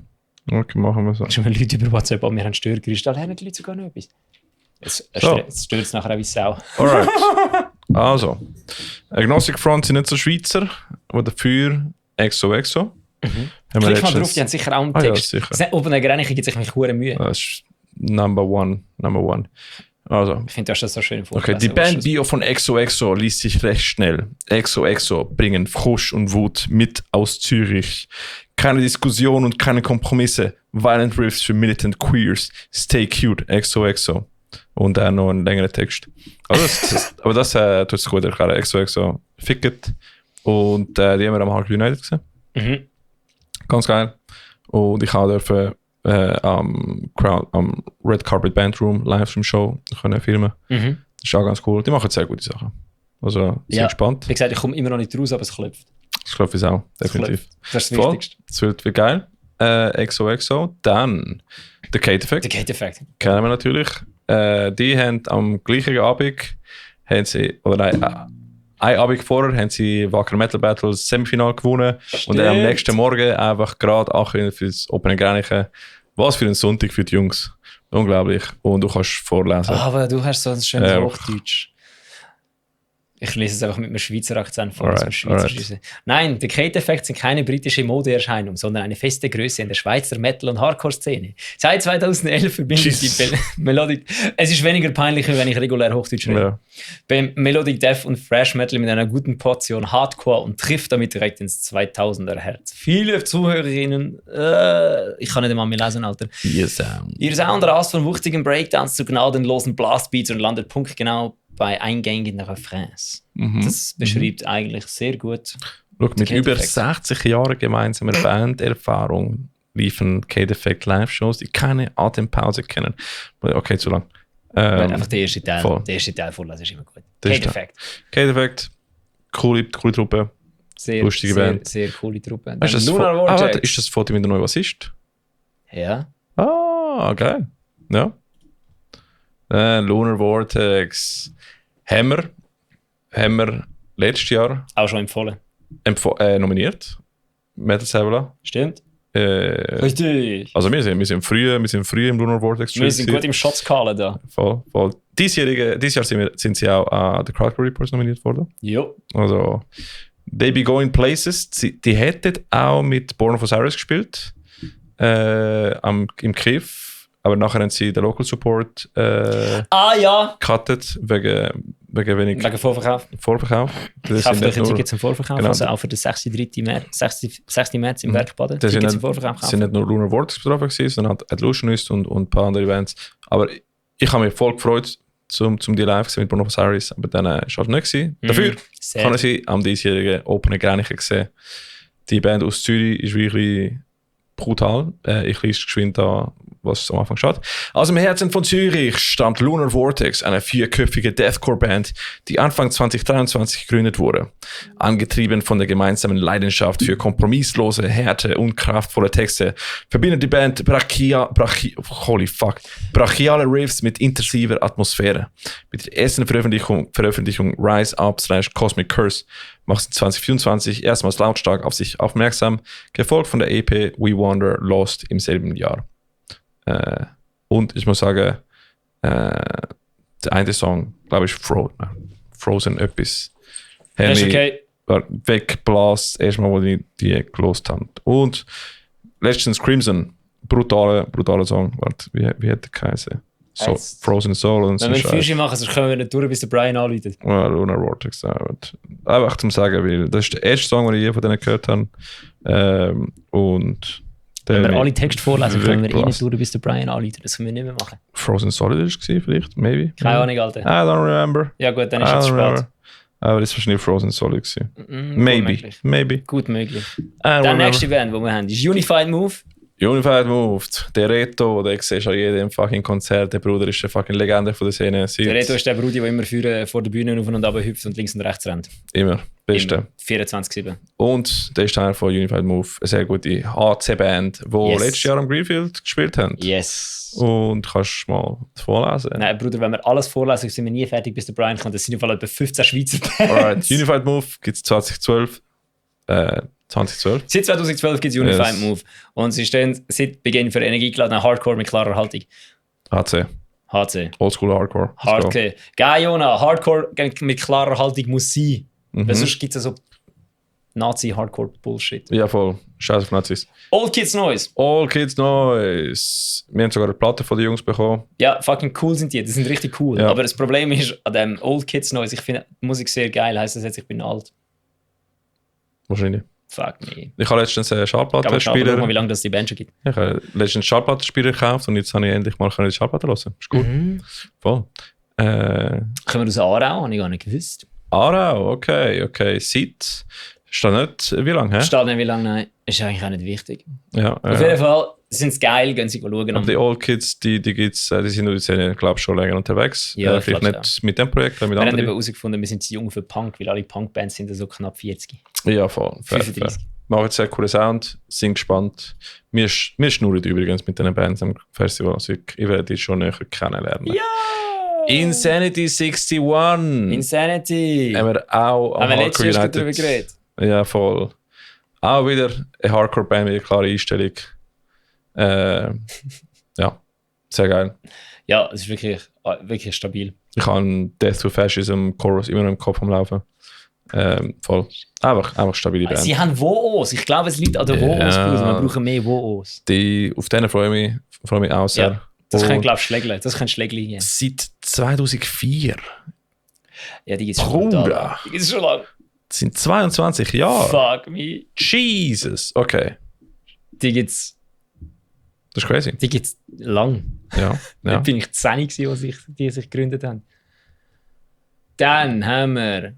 machen wir so. Schreiben Leute über WhatsApp an, wir haben Störgeräusche. Da lernen die Leute sogar noch etwas. Jetzt stört es nachher auch wie Sau. Alright. Also, Agnostic Front sind nicht so Schweizer, aber dafür XOXO. Haben wir Klick mal letztens- drauf, die haben sicher auch einen Ah ja, Text. sicher. Oben eine Grenze gibt sich mich hure Mühe. Das ist Number one. Also, Ich finde, du hast das so schön okay, vorgelesen. die Band-Bio von XOXO liest sich recht schnell. XOXO bringen Frosch und Wut mit aus Zürich. Keine Diskussion und keine Kompromisse. Violent Riffs für Militant Queers. Stay cute, XOXO. Und dann noch ein längerer Text. Aber das tut es gut erklären. XOXO fickt. Und die haben wir am Hulk United gesehen. Mhm. Ganz geil. Und ich durfte am Red Carpet Bandroom Livestream-Show können filmen. Mhm. Das ist auch ganz cool. Die machen sehr gute Sachen. Also, sehr Ja. gespannt. Wie gesagt, ich komme immer noch nicht raus, aber es klopft. Das glaube ich auch, definitiv. Das ist das Voll. Wichtigste. Das wird wie geil. XOXO. Dann der Kate Der Effect. Gate-Effekt. Kennen wir natürlich. Die haben am gleichen Abend, ein Abend vorher, haben sie Wacker Metal Battles Semifinal gewonnen. Und dann am Stimmt. nächsten Morgen einfach gerade angekommen für das Open Grenchen. Was für ein Sonntag für die Jungs. Unglaublich. Und du kannst vorlesen. Aber du hast so ein schönes Ja. Hochdeutsch. Ich lese es einfach mit einem Schweizer Akzent vor. Alright, als Schweizerisch. Nein, der Kate-Effekt sind keine britische Modeerscheinung, sondern eine feste Größe in der Schweizer Metal- und Hardcore-Szene. Seit 2011 verbindet Jesus. die Melodic... Es ist weniger peinlich, wenn ich regulär Hochdeutsch rede. Ja. Beim Melodic Death und Thrash Metal mit einer guten Portion Hardcore und trifft damit direkt ins 2000er Herz. Viele Zuhörerinnen... ich kann nicht einmal mehr lesen, Alter. Ihr Sound. Ihr Sound rast von wuchtigen Breakdowns zu gnadenlosen Blastbeats und landet punktgenau bei eingängigen Refrains. Das beschreibt eigentlich sehr gut. Schau, mit Kate über Effect. 60 Jahren gemeinsamer Banderfahrung liefen Kate Effect Live-Shows, die keine Atempause kennen. Okay, zu lang. Einfach der erste Teil. voll. Der erste Teil vorlesen ist immer gut. Der Kate ist Effect. Kate Effect, coole Truppe. Sehr, Lustige sehr, Band. sehr coole Truppe. Weißt du, Dann Lunar warte, Vortex. ist das Foto mit der neuen Bassist? Ja. Ah, geil. Ja. Lunar Vortex. Haben wir letztes Jahr Auch schon empfohlen. nominiert. Metal Sabula. Stimmt. Richtig. Also wir sind früh im Lunar Vortex. Wir sind gut im Schatzkala da. Voll. Dieses Jahr sind sie auch an The Crowdcore Reports nominiert worden. Jo. Also, They Be Going Places. Die hätten auch mit Born of Osiris gespielt. Im Kiff. Aber nachher haben sie den Local Support Ja. gecuttet, wegen wenig Wegen Vorverkauf. Vorverkauf. Das Kauft sind euch nicht ein nur- Ticket zum Vorverkauf. Genau. Also auch für den 6. März im Werkbaden. Das sind Ticket zum nicht, Vorverkauf sind kaufen. nicht nur Lunar Vortex betroffen gewesen, sondern halt Illusionist und ein paar andere Bands. Aber ich habe mich voll gefreut, zum die live gesehen mit Born of Osiris, aber dann war es halt nicht gewesen. Dafür Sehr. kann ich sie am diesjährigen Open Grenichen gesehen. Die Band aus Zürich ist wirklich brutal. Ich lese geschwind da, was am Anfang steht. Aus dem Herzen von Zürich stammt Lunar Vortex, eine 4-köpfige Deathcore-Band, die Anfang 2023 gegründet wurde. Angetrieben von der gemeinsamen Leidenschaft für kompromisslose, Härte und kraftvolle Texte verbindet die Band brachiale Riffs mit intensiver Atmosphäre. Mit der ersten Veröffentlichung Rise Up / Cosmic Curse macht sie 2024 erstmals lautstark auf sich aufmerksam, gefolgt von der EP We Wander Lost im selben Jahr. Und ich muss sagen, der eine Song, glaube ich, Frozen etwas. Das ist okay. Weggeblasen, erstmal, wo ich die gelost habe. Und letztens Crimson, brutaler Song. Warte, wie hat der geheißen? So, Heißt- Frozen Soul und so Wenn wir Scheiß. Fische machen, sonst kommen wir nicht durch, bis der Brian anläutet. Ja, Lunar Vortex. Einfach zum Sagen, weil das ist der erste Song, den ich je von denen gehört habe. Und Wenn wir alle Texte vorlesen, kommen wir eh nicht weggeblasen. durch, bis der Brian anläutet. Das können wir nicht mehr machen. Frozen Solid war vielleicht, maybe. Keine Ahnung, Alter. I don't remember. Ja gut, dann I ist es don't zu remember. spät. Aber das war wahrscheinlich Frozen Solid gewesen. Gut Maybe, möglich. maybe. Gut möglich. I don't Die remember. nächste Band, die wir haben, ist Unified Move. Unified Moved, der Reto, der siehst du an jedem fucking Konzert, der Bruder ist eine fucking Legende von der Szene. Der Reto ist der Brudi, der immer vor der Bühne auf und ab hüpft und links und rechts rennt. Immer, Beste. Immer. 24/7. Und der ist Teil von Unified Move, eine sehr gute HC-Band, die Yes. letztes Jahr am Greenfield gespielt haben. Yes. Und kannst du mal vorlesen. Nein, Bruder, wenn wir alles vorlesen, sind wir nie fertig, bis der Brian kommt. Das sind im Fall etwa 15 Schweizer Bands. Alright, Unified Move gibt es 2012. 2012. Seit 2012 gibt es Unified Yes. Move. Und sie stehen seit Beginn für energiegeladene Hardcore mit klarer Haltung. HC, HC. Oldschool Hardcore. Let's go. Hardcore. Geil, Jona. Hardcore mit klarer Haltung muss sein. Weil sonst gibt es so Nazi-Hardcore-Bullshit. Ja, voll. Scheiß auf Nazis. Old Kids Noise. All Kids Noise. Wir haben sogar eine Platte von den Jungs bekommen. Ja, fucking cool sind die. Die sind richtig cool. Ja. Aber das Problem ist, an dem Old Kids Noise, ich finde die Musik sehr geil. Heisst das jetzt, ich bin alt? Wahrscheinlich. Fuck me. Ich habe letztens einen Aber schau mal, Schallplattenspieler. wie lange das die Band schon gibt. Ich habe letztens einen Schallplattenspieler gekauft und jetzt habe ich endlich mal die Schallplatte hören. Ist gut. Voll. Kommen wir aus Aarau? Habe ich gar nicht gewusst. Aarau, okay. Seit. Steht nicht, wie lange, hä? Steht nicht, wie lange, nein. Ist eigentlich auch nicht wichtig. Ja, Auf jeden Fall sind sie geil, gehen sie schauen. aber die Old Kids, die gibt's, die sind in der Szene, glaube ich, schon länger unterwegs. Ja, Vielleicht glaub's nicht mit dem Projekt, aber mit Wir haben eben anderen. herausgefunden, wir sind zu jung für Punk, weil alle Punkbands sind so knapp 40. Ja, voll. Fair. 35. Machen sehr coolen Sound, sind gespannt. Wir schnurren übrigens mit diesen Bands am Festival. Also ich werde die schon näher kennenlernen. Ja! Insanity 61 Insanity! haben wir auch Haben am wir letztes Jahr Hardcore darüber geredet? Ja, voll. Auch wieder eine Hardcore-Band mit einer klaren Einstellung. Ja, sehr geil. Ja, es ist wirklich stabil. Ich habe Death to Fascism Chorus immer noch im Kopf am Laufen. Voll. Einfach stabile Band. Sie haben Woos. Ich glaube, es liegt an den Woos. Ja. Bruder. Wir brauchen mehr Woos. Auf denen freue ich mich auch sehr. Ja, das Und können, glaube ich, Schlägle. Das können Schlägle geben. seit 2004. Ja, die gibt es schon lange. Bruder. Die gibt es schon lange. Das sind 22 Jahre. Fuck me. Jesus. Okay. Die gibt es Das ist crazy. lang. Ja. Da ja. bin ich 10 gewesen, als die sich gegründet haben. Dann haben wir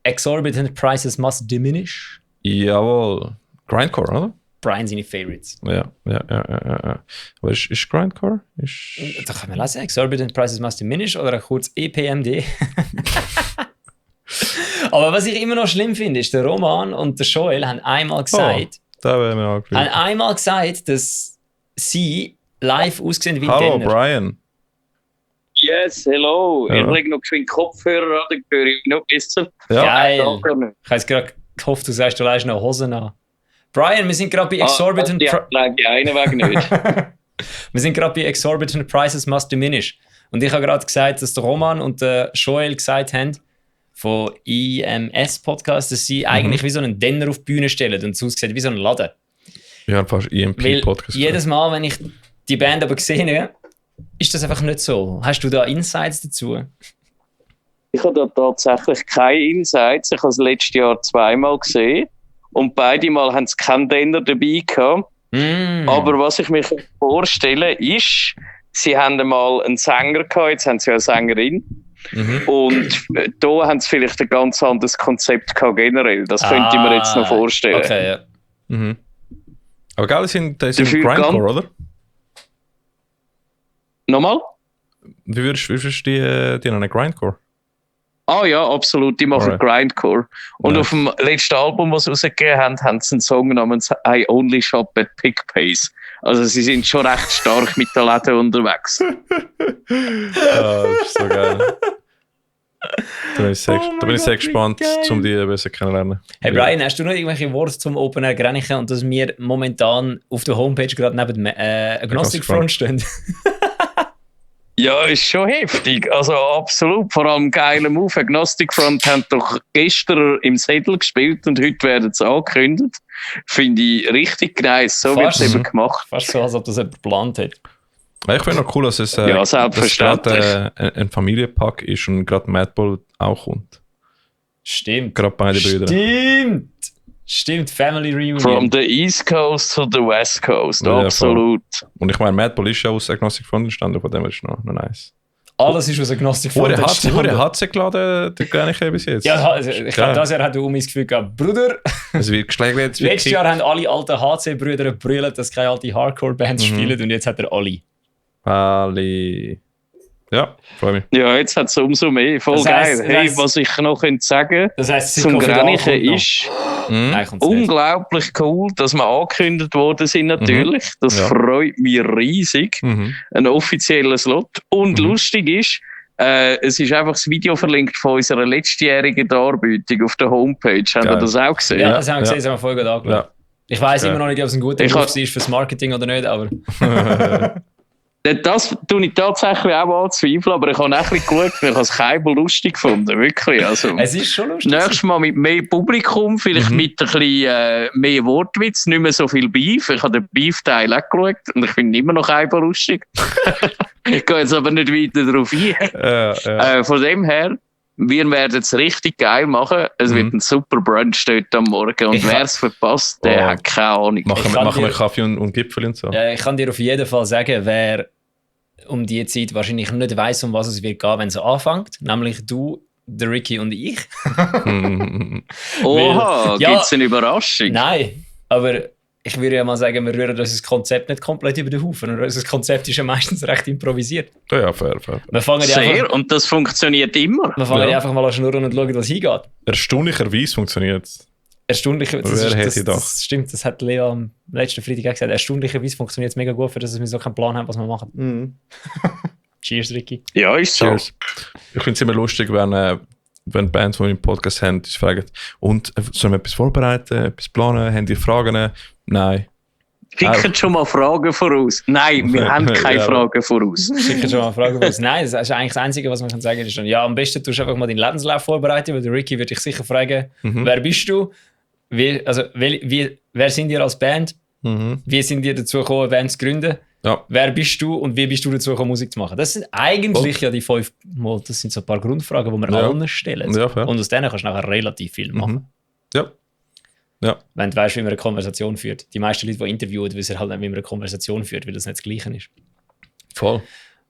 Exorbitant Prices Must Diminish. Jawohl. Grindcore, oder? Brian seine Favorites. Ja. Aber ist Grindcore? Da kann man lesen, Exorbitant Prices Must Diminish oder kurz EPMD. Aber was ich immer noch schlimm finde, ist, der Roman und der Joel haben einmal gesagt, Da wäre mir angeschaut. dass sie live aussehen wie Hallo, Denner. Brian. Yes, hello. Ja. Ich lege noch geschwind Kopfhörer an, dann höre ich noch besser. Ja. Geil. Gar nicht. Ich habe jetzt gerade gehofft, du sagst, du leist noch Hosen an. Brian, wir sind gerade bei Exorbitant... Die lege ich einen Weg nicht. Wir sind gerade bei Exorbitant Prices Must Diminish. Und ich habe gerade gesagt, dass der Roman und der Joel gesagt haben, von IMS-Podcast, dass sie eigentlich wie so einen Denner auf die Bühne stellen und es aussieht wie so ein Laden. Ich habe fast Weil EMP-Podcast jedes Mal, wenn ich die Band aber sehe, ist das einfach nicht so. Hast du da Insights dazu? Ich habe da tatsächlich keine Insights. Ich habe es letztes Jahr zweimal gesehen. Und beide Mal haben sie keinen Denner dabei gehabt. Aber was ich mir vorstellen kann, ist, sie haben einmal einen Sänger gehabt, jetzt haben sie ja eine Sängerin. Und da haben sie vielleicht ein ganz anderes Konzept gehabt generell. Das könnte ich mir jetzt noch vorstellen. Okay, ja. Aber geil, das sind Dafür Grindcore, oder? Nochmal? Wie würdest du die nennen? Grindcore? Ah ja, absolut. Die machen Alright. Grindcore. Und Nice. auf dem letzten Album, was sie rausgegeben haben, haben sie einen Song namens I Only Shop at Pick Pace. Also sie sind schon recht stark mit der Läden unterwegs. Das ist so geil. Da bin ich sehr, Oh da bin ich sehr mein Gott, gespannt, wie geil. um die besser kennenzulernen. Hey Brian, hast du noch irgendwelche Worte zum Open Air Grenichen und dass wir momentan auf der Homepage gerade neben dem Agnostic Front stehen? Ja, ist schon heftig. Also absolut. Vor allem geiler Move. Agnostic Front haben doch gestern im Sädel gespielt und heute werden sie angekündigt. Finde ich richtig nice. So wird es Fast. eben gemacht. Fast so, als ob das jemand geplant hat. Ja, ich finde auch cool, dass es Ja, dass selbstverständlich. gerade ein Familienpack ist und gerade Madball auch kommt. Stimmt. Gerade beide Brüder. Stimmt, Family Reunion. From the East Coast to the West Coast. Ja, Absolut. Und ich meine, Madball ist ja aus Agnostic Front entstanden, von dem ist noch nice. Alles ist aus Agnostic Front Hure entstanden. hat sie geladen, der Greniche bis jetzt. Ja, also, ich glaube, Geil. das Jahr hat du das Gefühl gehabt, Bruder, Es wird geschlagen, jetzt wird letztes Jahr haben alle alten HC-Brüder gebrüllt, dass keine alte Hardcore-Bands spielen und jetzt hat er alle. Ali. Ja, freue mich. Ja, jetzt hat es umso mehr. Voll Das heisst- geil. Hey, das- was ich noch könnte sagen Das heisst, zum Grenichen Grenichen ist Nein, kommt's nicht. unglaublich cool, dass wir angekündigt worden sind natürlich. Das Ja. freut mich riesig. Ein offizieller Slot. Und lustig ist, es ist einfach das Video verlinkt von unserer letztjährigen Darbietung auf der Homepage. Habt ihr Geil. das auch gesehen? Ja, das haben wir gesehen, das haben wir vorher gerade angeschaut. Ja. Ich weiss Ja. immer noch nicht, ob es ein guter Ich Move hab- ist fürs Marketing oder nicht, aber Das tue ich tatsächlich auch anzweifeln, aber ich habe auch ein bisschen geschaut, ich habe es keinem lustig gefunden, wirklich. Also, es ist schon lustig. nächstes Mal mit mehr Publikum, vielleicht mit ein bisschen mehr Wortwitz, nicht mehr so viel Beef. Ich habe den Beef-Teil auch geschaut und ich finde ihn immer noch einfach lustig. Ich gehe jetzt aber nicht weiter darauf ein. Von dem her, wir werden es richtig geil machen. Es wird ein super Brunch dort am Morgen. Und Ich wer ha- es verpasst, der Oh. hat keine Ahnung. Machen kann wir dir- Kaffee und Gipfel und so. Ich kann dir auf jeden Fall sagen, wer um die Zeit wahrscheinlich nicht weiss, um was es wird gehen, wenn es anfängt. Nämlich du, der Ricky und ich. Oha, Ja. gibt es eine Überraschung? Nein, aber ich würde ja mal sagen, wir rühren unser Konzept nicht komplett über den Haufen. Und unser Konzept ist ja meistens recht improvisiert. Ja, fair. Wir fangen ja Sehr, einfach, und das funktioniert immer. wir fangen Ja. ja einfach mal an schnurren und schauen, was hingeht. Erstaunlicherweise funktioniert es. Erstaunlich, Wer hätte das gedacht? stimmt, das hat Leo am letzten Freitag auch gesagt. Erstaunlicherweise funktioniert es mega gut, für dass wir so keinen Plan haben, was wir machen. Cheers, Ricky. Ja, ist so. Cheers. Ich finde es immer lustig, wenn Bands, die wir im Podcast haben, uns fragen, und sollen wir etwas vorbereiten, etwas planen, haben die Fragen? Nein. Schicken schon mal Fragen voraus. Nein, wir haben keine Ja. Fragen voraus. Schicken schon mal eine Frage aus. Nein, das ist eigentlich das Einzige, was man kann sagen kann. Ist schon, ja, am besten tust du einfach mal deinen Lebenslauf vorbereiten, weil der Ricky wird dich sicher fragen, wer bist du? Wer sind ihr als Band? Wie sind ihr dazu gekommen, Bands zu gründen? Ja. Wer bist du und wie bist du dazu gekommen, Musik zu machen? Das sind eigentlich ja die 5, das sind so ein paar Grundfragen, die wir Ja. allen stellen. Ja, fair. Und aus denen kannst du nachher relativ viel machen. Ja. Ja. Wenn du weißt, wie man eine Konversation führt. Die meisten Leute, die interviewen, wissen halt nicht, wie man eine Konversation führt, weil das nicht das Gleiche ist. Voll.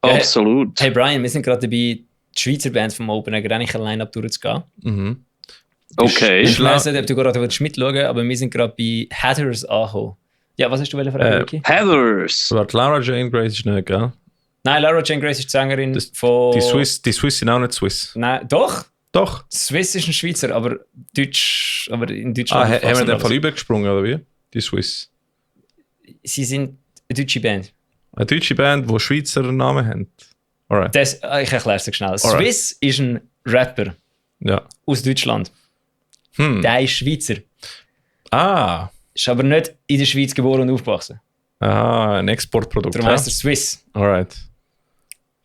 Absolut. Hey Brian, wir sind gerade dabei, die Schweizer Bands vom Open Air Grenichen Line-Up durchzugehen. Okay. Ich weiss nicht, ob du gerade mitschauen willst, aber wir sind gerade bei Hatters angekommen. Ja, was hast du fragen, Ricky? Heathers. Aber Laura Jane Grace ist nicht, gell? Nein, Laura Jane Grace ist die Sängerin von... Die Swiss sind auch nicht Swiss. Nein, doch. Doch. Swiss ist ein Schweizer, aber in Deutschland... Haben wir den Fall übergesprungen, oder wie? Die Swiss. Sie sind eine deutsche Band. Eine deutsche Band, die Schweizer Namen haben. Alright. Ich erkläre es dir schnell. Alright. Swiss ist ein Rapper Ja. aus Deutschland. Der ist Schweizer. Ah. Ist aber nicht in der Schweiz geboren und aufgewachsen. Aha, ein Exportprodukt. Darum heisst er Swiss. Alright.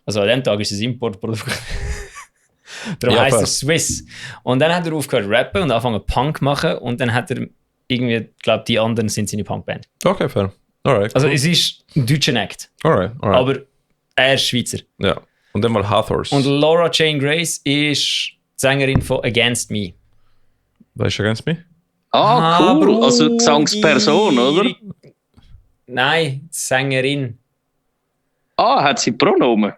Also an dem Tag ist es ein Importprodukt. Darum Ja, heisst fair. er Swiss. Und dann hat er aufgehört zu rappen und angefangen Punk zu machen. Und dann hat er irgendwie, glaube die anderen sind seine Punkband. Okay, fair. Alright. Also cool. es ist ein deutscher Act. Alright. Aber er ist Schweizer. Ja. Und dann mal Hathors. Und Laura Jane Grace ist die Sängerin von Against Me. Weißt du ganz mich? Ah, cool. Brudi. Also Gesangsperson, oder? Nein, die Sängerin. Ah, hat sie Pronomen?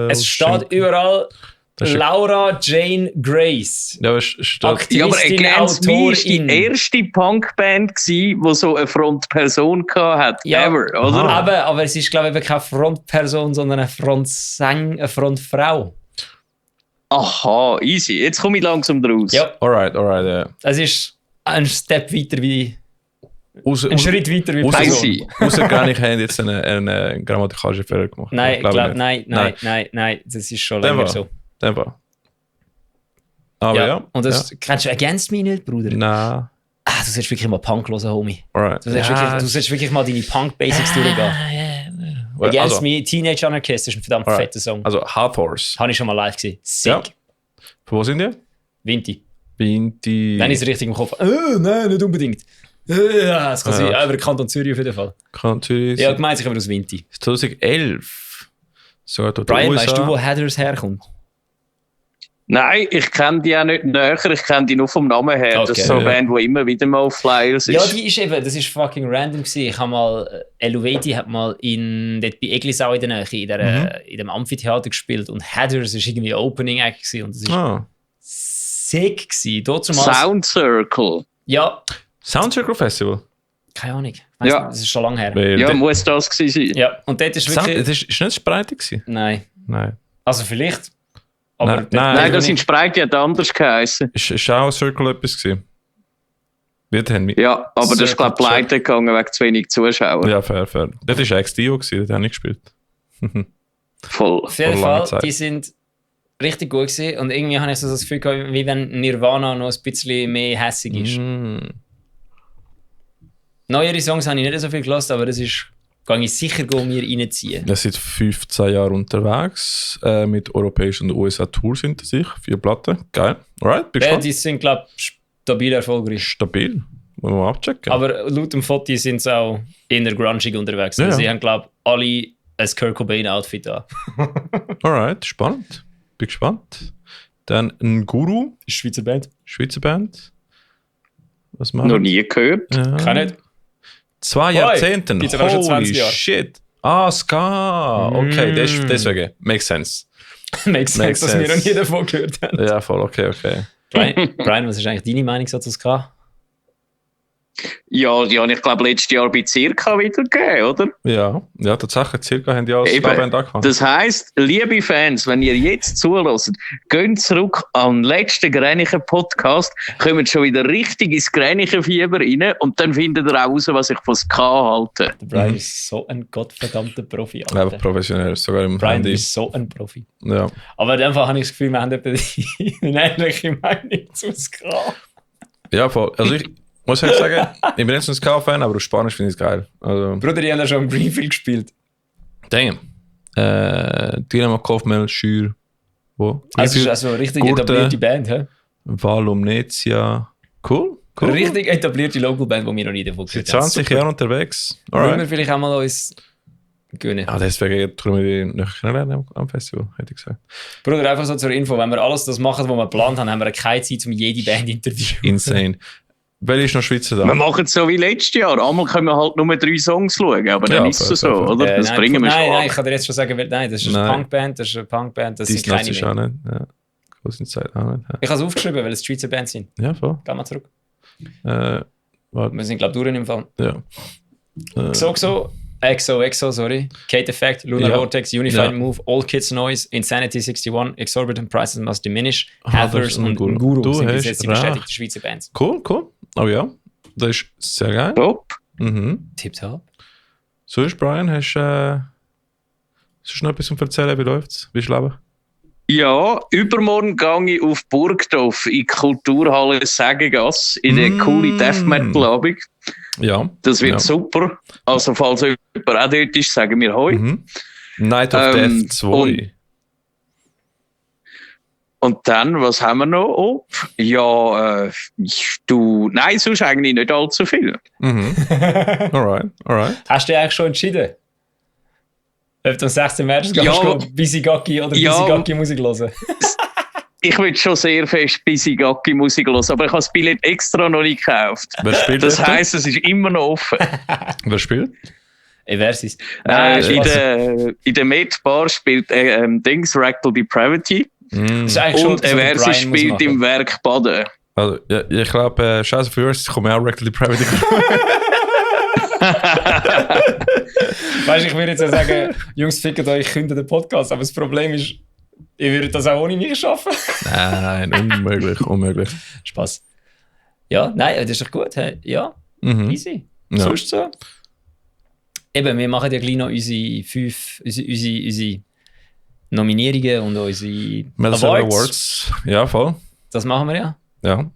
Es steht überall Das ist- Laura Jane Grace. Ja, aber es steht... Aktivistin, Ja, aber Against Me war die Autorin. erste Punkband, die so eine Frontperson hatte. Ja. Ever, oder? Aber es ist, glaube ich, eben keine Frontperson, sondern eine Frontfrau. Aha, easy. Jetzt komme ich langsam draus. Ja, Alright, ja. es ist ein Step weiter wie... Außer, Ein Schritt weiter wie außer- Person. Easy. außer gar nicht, haben jetzt einen grammatikalischen Fehler gemacht. Nein, Ich glaube nicht. nein, das ist schon Dann länger war. so. Dann war. Aber ja. Und das kennst du Against Me nicht, Bruder? Nein. Ah, du solltest wirklich mal Punk hören, Homie. Alright. Du solltest wirklich mal deine Punk-Basics durchgehen. Against also, Me, Teenage Anarchist ist ein verdammt Alright. fetter Song. Also Hathors. Habe ich schon mal live gesehen. Sick. Ja. Von wo sind die? Vinti. Vinti. Dann ist es richtig im Kopf. Nein, nicht unbedingt. Ja, das kann sein. Ja. Ja, über den Kanton Zürich auf jeden Fall. Natürlich. Ja, gemeint, ich komme aus Vinti. 2011. Sogar dort Brian, USA. weißt du, wo Heathers herkommt? Nein, ich kenne die auch nicht näher, ich kenne die nur vom Namen her. Das Okay. ist so eine Ja. Band, die immer wieder mal auf Flyers ist. Ja, die ist eben, das ist fucking random gewesen. Ich habe mal, Eluveti hat mal dort bei Eglisau in der Nähe, in dem Amphitheater gespielt und Heathers ist irgendwie Opening Act gewesen und das war sick gewesen. Dort Sound Circle. Ja, Sound Circle Festival. keine Ahnung. Weiss Ja. nicht, das ist schon lange her. Weil Ja, der- muss das gewesen sein. Ja, und dort ist Sound, wirklich... das ist nicht Spreite gewesen? Nein. Nein. Also vielleicht. Aber Nein, dort- nein. Nein, das in Spreite hat anders geheißen. Ist auch Circle etwas gewesen? Wird haben wir. Ja, aber das ist, glaube ich, pleite gegangen wegen zu wenig Zuschauer. Ja, fair. Das war XDO gewesen, das habe ich gespielt. Voll. auf jeden vor langer Fall, Zeit. die sind richtig gut gewesen und irgendwie habe ich so das Gefühl gehabt, wie wenn Nirvana noch ein bisschen mehr hässig ist. Mm. Neuere Songs habe ich nicht so viel gelassen, aber das ist, gehe ich sicher mir reinziehen. Wir sind 15 Jahre unterwegs, mit europäischen und USA-Tours hinter sich. 4 Platten. Geil. Alright, bin Ja, gespannt. die sind, glaube ich, stabil erfolgreich. Stabil. Muss man mal abchecken. Aber laut dem Foto sind sie auch eher grungig unterwegs. Ja, Also ja. sie haben, glaube ich, alle ein Kurt Cobain-Outfit an. Alright, spannend. Bin gespannt. Dann ein Guru, Schweizer Band. Schweizer Band. Was machen Noch nie gehört. Ja. Kann nicht. 2 Oi, Jahrzehnten. gibt's aber schon 20 Jahre. Shit. Ah, Ska. Okay, deswegen. Makes sense. Makes sense, Makes dass wir noch sense. nie davon gehört haben. Ja, voll. Okay. Brian, was ist eigentlich deine Meinung so zu Ska? Ja, die habe ich, glaube letztes Jahr bei Circa wieder gegeben, oder? Ja, tatsächlich. Circa haben die als Eben. Ska-Band angefangen. Das heisst, liebe Fans, wenn ihr jetzt zuhört, geht zurück an den letzten Gränichen Podcast, kommt schon wieder richtig ins Gränichen Fieber rein und dann findet ihr auch raus, was ich von Ska halte. Der Brian ist so ein gottverdammter Profi. Alter. Einfach professionell, sogar im Brian Handy. ist so ein Profi. Ja. Aber in dem Fall habe ich das Gefühl, wir haben etwa eine ähnliche Meinung zu Ska. Ja, voll. Also ich muss ehrlich sagen, ich bin nicht so ein Ska-Fan, aber auf Spanisch finde ich es geil. Also, Bruder, die haben ja schon im Greenfield gespielt. damn. Dynamo Kaufmann, Schür. Wo? Also, es ist also eine richtig Gurte. etablierte Band. He? Valumnezia. Cool. Richtig etablierte Local-Band, die wir noch nie davon Seit gehört haben. 20 Jahren unterwegs. Wollen wir Alright. vielleicht auch mal uns gönnen. Ja, deswegen tun wir die nicht kennenlernen am Festival, hätte ich gesagt. Bruder, einfach so zur Info, wenn wir alles das machen, was wir geplant haben, haben wir keine Zeit, um jede Band zu interviewen. Insane. Welche ist noch Schweizer Wir da? machen es so wie letztes Jahr. Einmal können wir halt nur 3 Songs schauen, aber dann Ja, ist es fair, so, fair, fair. oder? Das nein, bringen wir nein, schon nein, an. ich kann dir jetzt schon sagen, nein, das ist eine Nein. Punkband, das sind Die keine ist mehr. auch nicht. Ja. Große Zeit auch nicht. Ich habe es aufgeschrieben, weil es Schweizer Bands sind. Ja, voll. Geh mal zurück. Warte. Wir sind, glaube ich, durch im Fall. Ja. XO, sorry. Kate Effect, Lunar Ja. Vortex, Unified Ja. Move, All Kids Noise, Insanity 61, Exorbitant Prices Must Diminish, Hathers Hathers und und Nguru Du sind bis hast jetzt die recht. bestätigten Schweizer Bands. Cool. Oh ja. Das ist sehr geil. Top. Mhm. Tipptopp. Sonst, Brian, hast du noch etwas zum Erzählen? Wie läuft's? Wie ist das Leben? Ja, übermorgen gehe ich auf Burgdorf in die Kulturhalle Sägegasse in der coole Death Metal Abend. Ja. Das wird ja. super. Also falls jemand auch dort ist, sagen wir Hoi. Mhm. Night of Death 2. Und dann, was haben wir noch? Ja, nein, sonst eigentlich nicht allzu viel. Mhm. Alright. Hast du dich eigentlich schon entschieden? Ob du am 16. März Ja. gehst du Bisigaki oder Ja. Bisigaki Musik hören? Ich will schon sehr fest Bisigaki Musik hören, aber ich habe das Billett extra noch nicht gekauft. Wer spielt Das dort? heisst, es ist immer noch offen. Wer spielt? Versus. In der Met Bar spielt Dings Rectal Depravity Das ist eigentlich schon und etwas, was der Versi Brian muss spielt machen. im Werk Baden. Also, ja, ich glaube, Scheiße für uns, ich komme auch Rectal Depravity. Weißt du, ich würde jetzt ja sagen, Jungs, fickt euch, ich kündige den Podcast, aber das Problem ist, ihr würdet das auch ohne mich schaffen. Nein, unmöglich. Spaß. Ja, nein, das ist doch gut. Hey? Ja, Mhm. easy. Ja. Sonst so. Eben, wir machen ja gleich noch unsere Nominierungen und unsere Metal Awards. Ja, voll. Das machen wir ja. Ja.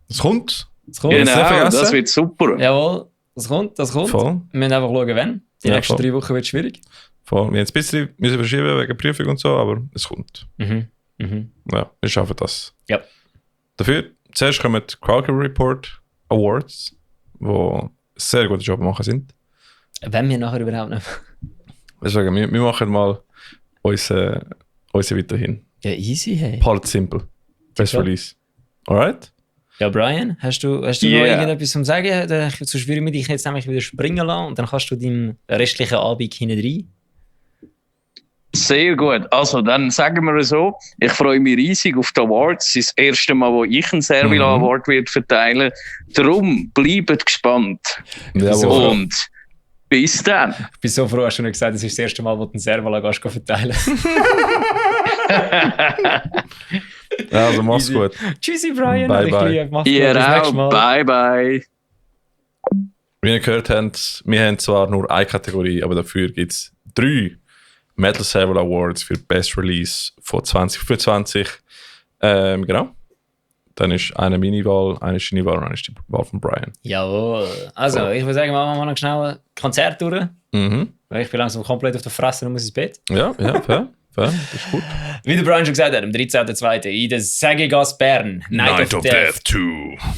Es kommt. Das kommt. Jetzt nicht Genau, vergessen. das wird super. Jawohl, das kommt. Voll. Wir müssen einfach schauen, wann. Die Ja, nächsten voll. 3 Wochen wird schwierig. Wir haben jetzt ein bisschen müssen verschieben wegen Prüfung und so, aber es kommt. Mhm. Ja, wir schaffen das. Ja. Dafür, zuerst kommen die Crowdcure Report Awards, die einen sehr guten Job machen sind. Wenn wir nachher überhaupt nicht. Deswegen, wir machen mal unsere weiterhin. Ja, easy, hey. Part simple. Best Tipptopp. Release. Alright? Ja, Brian, hast du noch Yeah. irgendetwas zum Sagen? Sonst würde ich dich jetzt nämlich wieder springen lassen und dann kannst du deinen restlichen Abend hinten rein. Sehr gut. Also, dann sagen wir es so. Ich freue mich riesig auf die Awards. Es ist das erste Mal, wo ich einen Servila Award wird verteilen. Darum bleibt gespannt. Jawohl. Und bis dann. Ich bin so froh, hast du nicht gesagt, das ist das erste Mal, wo du einen Servala gehst verteilen. Ja, also mach's Easy. gut. Tschüssi, Brian. Bye, Dich bye. lieb. Mach's gut. Ihr Bis nächstes auch. Mal. Bye, bye. Wie ihr gehört habt, wir haben zwar nur eine Kategorie, aber dafür gibt es 3 Metal Serval Awards für Best Release von 2025. Genau. Dann ist eine meine Wahl, eine ist deine Wahl und eine ist die Wahl von Brian. Jawohl. Also, ich würde sagen, machen wir noch schnell ein Konzert durch. Mhm. Weil ich bin langsam komplett auf der Fresse und muss ins Bett. Ja, fair. Das ist gut. Wie der Brian schon gesagt hat, am 13.02. in der Sägegasse Bern. Night of Death. 2.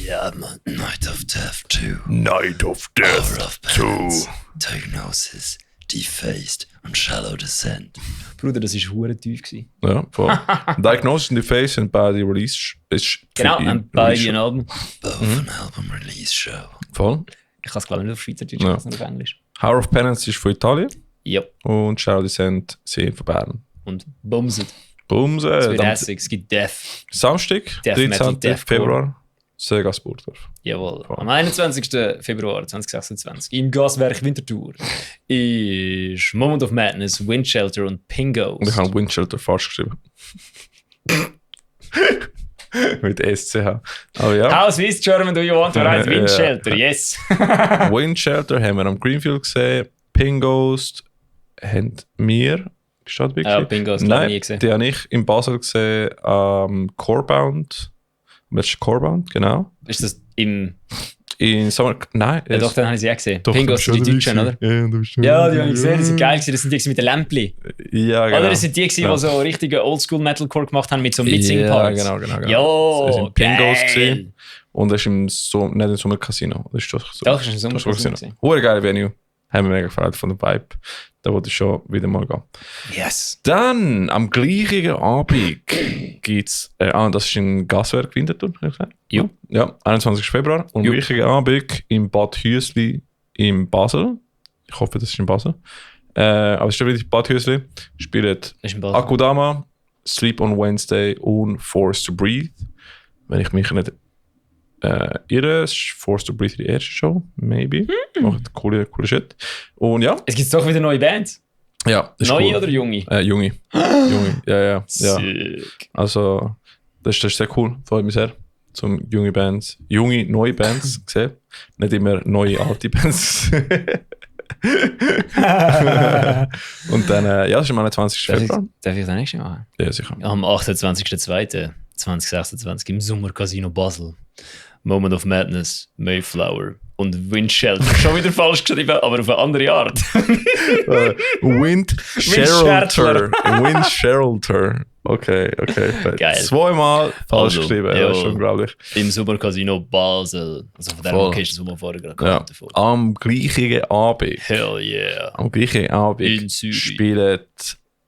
Ja, man. Night of Death 2. Night of Death 2. Diagnosis, Defaced und Shallow Descent. Bruder, das war hure tief gewesen. Ja, voll. Diagnosis in the Face und beide Release ist Genau, und bei Release den Album. Both an album release show. Voll. Ich kann es glaube ich nicht auf Schweizerdeutsch, Ja. ich kann es nur auf Englisch. Hour of Penance ist von Italien Ja, und Shadow Descent sind von Bern. und bumset. Bums, Es wird dann hässlich, es gibt Death. Samstag, Death Metal, 13. Deathcore. Februar, Sägegasse Burgdorf. Jawohl. Am 21. Februar 2026 im Gaswerk Winterthur ist Moment of Madness, Windshelter und Pingos. Und ich habe Windshelter falsch geschrieben. Mit SCH. Aber ja, How Swiss German do you want to write? Ja. Windshelter, yes. Windshelter haben wir am Greenfield gesehen. Pinghost haben wir. Bist du da dabei Ja, gewesen? Pinghost habe ich Nein, nie gesehen. die habe ich in Basel gesehen. Corebound. Was ist Corebound? Genau. Ist das im... In Sommer. Nein. Ja, doch, dann habe ich sie auch gesehen. Doch, Pingos du sind die bist schon Deutschen, oder? dabei gewesen. Ja, du bist schon Ja, dabei die habe ich gesehen, die sind gewesen. geil gewesen. Das sind die gewesen mit den Lämpchen. Ja, genau. Oder das sind die gewesen, Ja. die so richtige Oldschool-Metalcore gemacht haben mit so Mitsing Ja, Parts. genau. Jo, Das sind Pingos geil. gesehen. Und das ist nicht im Sommercasino. Das ist doch so. Doch, das ist ein Das Sommercasino war hure geile Venue. Haben wir mega gefreut von der Vibe. Da wollte ich schon wieder mal gehen. Yes. Dann, am gleichen Abend gibt es, das ist in Gaswerk Winterthur, habe ich gesagt? Jo. Ja, 21. Februar. Und am Jo. gleichen Abend im Bad Hüsli in Basel. Ich hoffe, das ist in Basel. Aber es ist wirklich Bad Hüsli. Spielt Das ist ein Ball. Akudama, Sleep on Wednesday und Forced to Breathe. Wenn ich mich nicht ihre Forced to Breathe die erste Show, maybe. Macht coole Shit. Und ja. Es gibt doch wieder neue Bands. Ja, ist Neue cool. oder junge? Junge. Junge, ja. Sick. Also, das ist sehr cool. Freut mich sehr. Zum junge neue Bands gesehen. Nicht immer neue, alte Bands. Und dann, das ist am 21. Februar. Darf ich das nicht schon machen? Ja, sicher. Am 28.02.2026 im Sommercasino Basel. Moment of Madness, Mayflower und Windshelter. Schon wieder falsch geschrieben, aber auf eine andere Art. Windshelter. Windshelter. Okay. Geil. Zweimal falsch Also, geschrieben, ja. das ist unglaublich. Im Sommercasino Basel. Also von der Voll. Location, die wir vorher gerade Ja. gehabt haben. Am gleichen Abend. Hell yeah. Am gleichen Abend In Zürich. spielen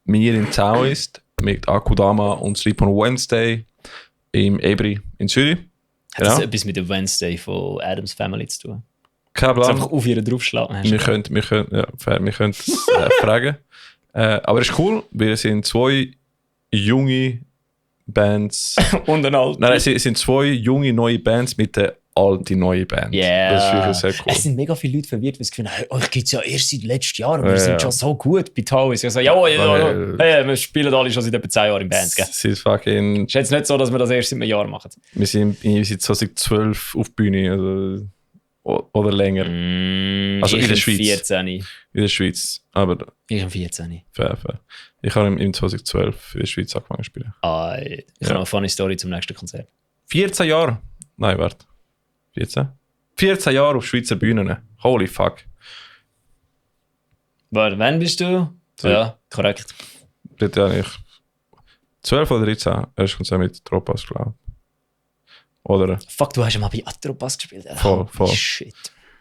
wir in Taoist mit Akudama und Sleep on Wednesday im Ebri in Zürich. Hat das Genau. etwas mit der Wednesday von Adams Family zu tun? Kein Dass Plan. einfach auf ihr draufschlagen hast. Wir können es fragen. Aber es ist cool, weil es sind zwei junge Bands. Und ein Alter. Nein, es sind zwei junge neue Bands mit der alten neuen Band. Yeah. Das ist wirklich sehr cool. Es sind mega viele Leute verwirrt, weil sie gefunden haben, euch gibt es ja erst seit letztem Jahr, aber wir Ja. sind schon so gut bei Taoist. Ich sage, wir spielen alle schon seit etwa 10 Jahren in Bands. Gell? Es ist fucking. Ist jetzt nicht so, dass wir das erst seit einem Jahr machen. Wir sind seit 2012 auf die Bühne. Also, oder länger. Also ich in der bin Schweiz. 14. In der Schweiz. Aber Ich bin 14. fair. Ich habe im 2012 in der Schweiz angefangen zu spielen. Ich habe noch eine funny Story zum nächsten Konzert. 14 Jahre? Nein, warte. 14? 14 Jahre auf Schweizer Bühnen. Holy fuck. Wann bist du? So. Ja, korrekt. Dort habe ich 12 oder 13 erst Konzert mit Tropas, glaube ich. Oder, Fuck, du hast ja mal bei Atropass gespielt. Voll. Shit.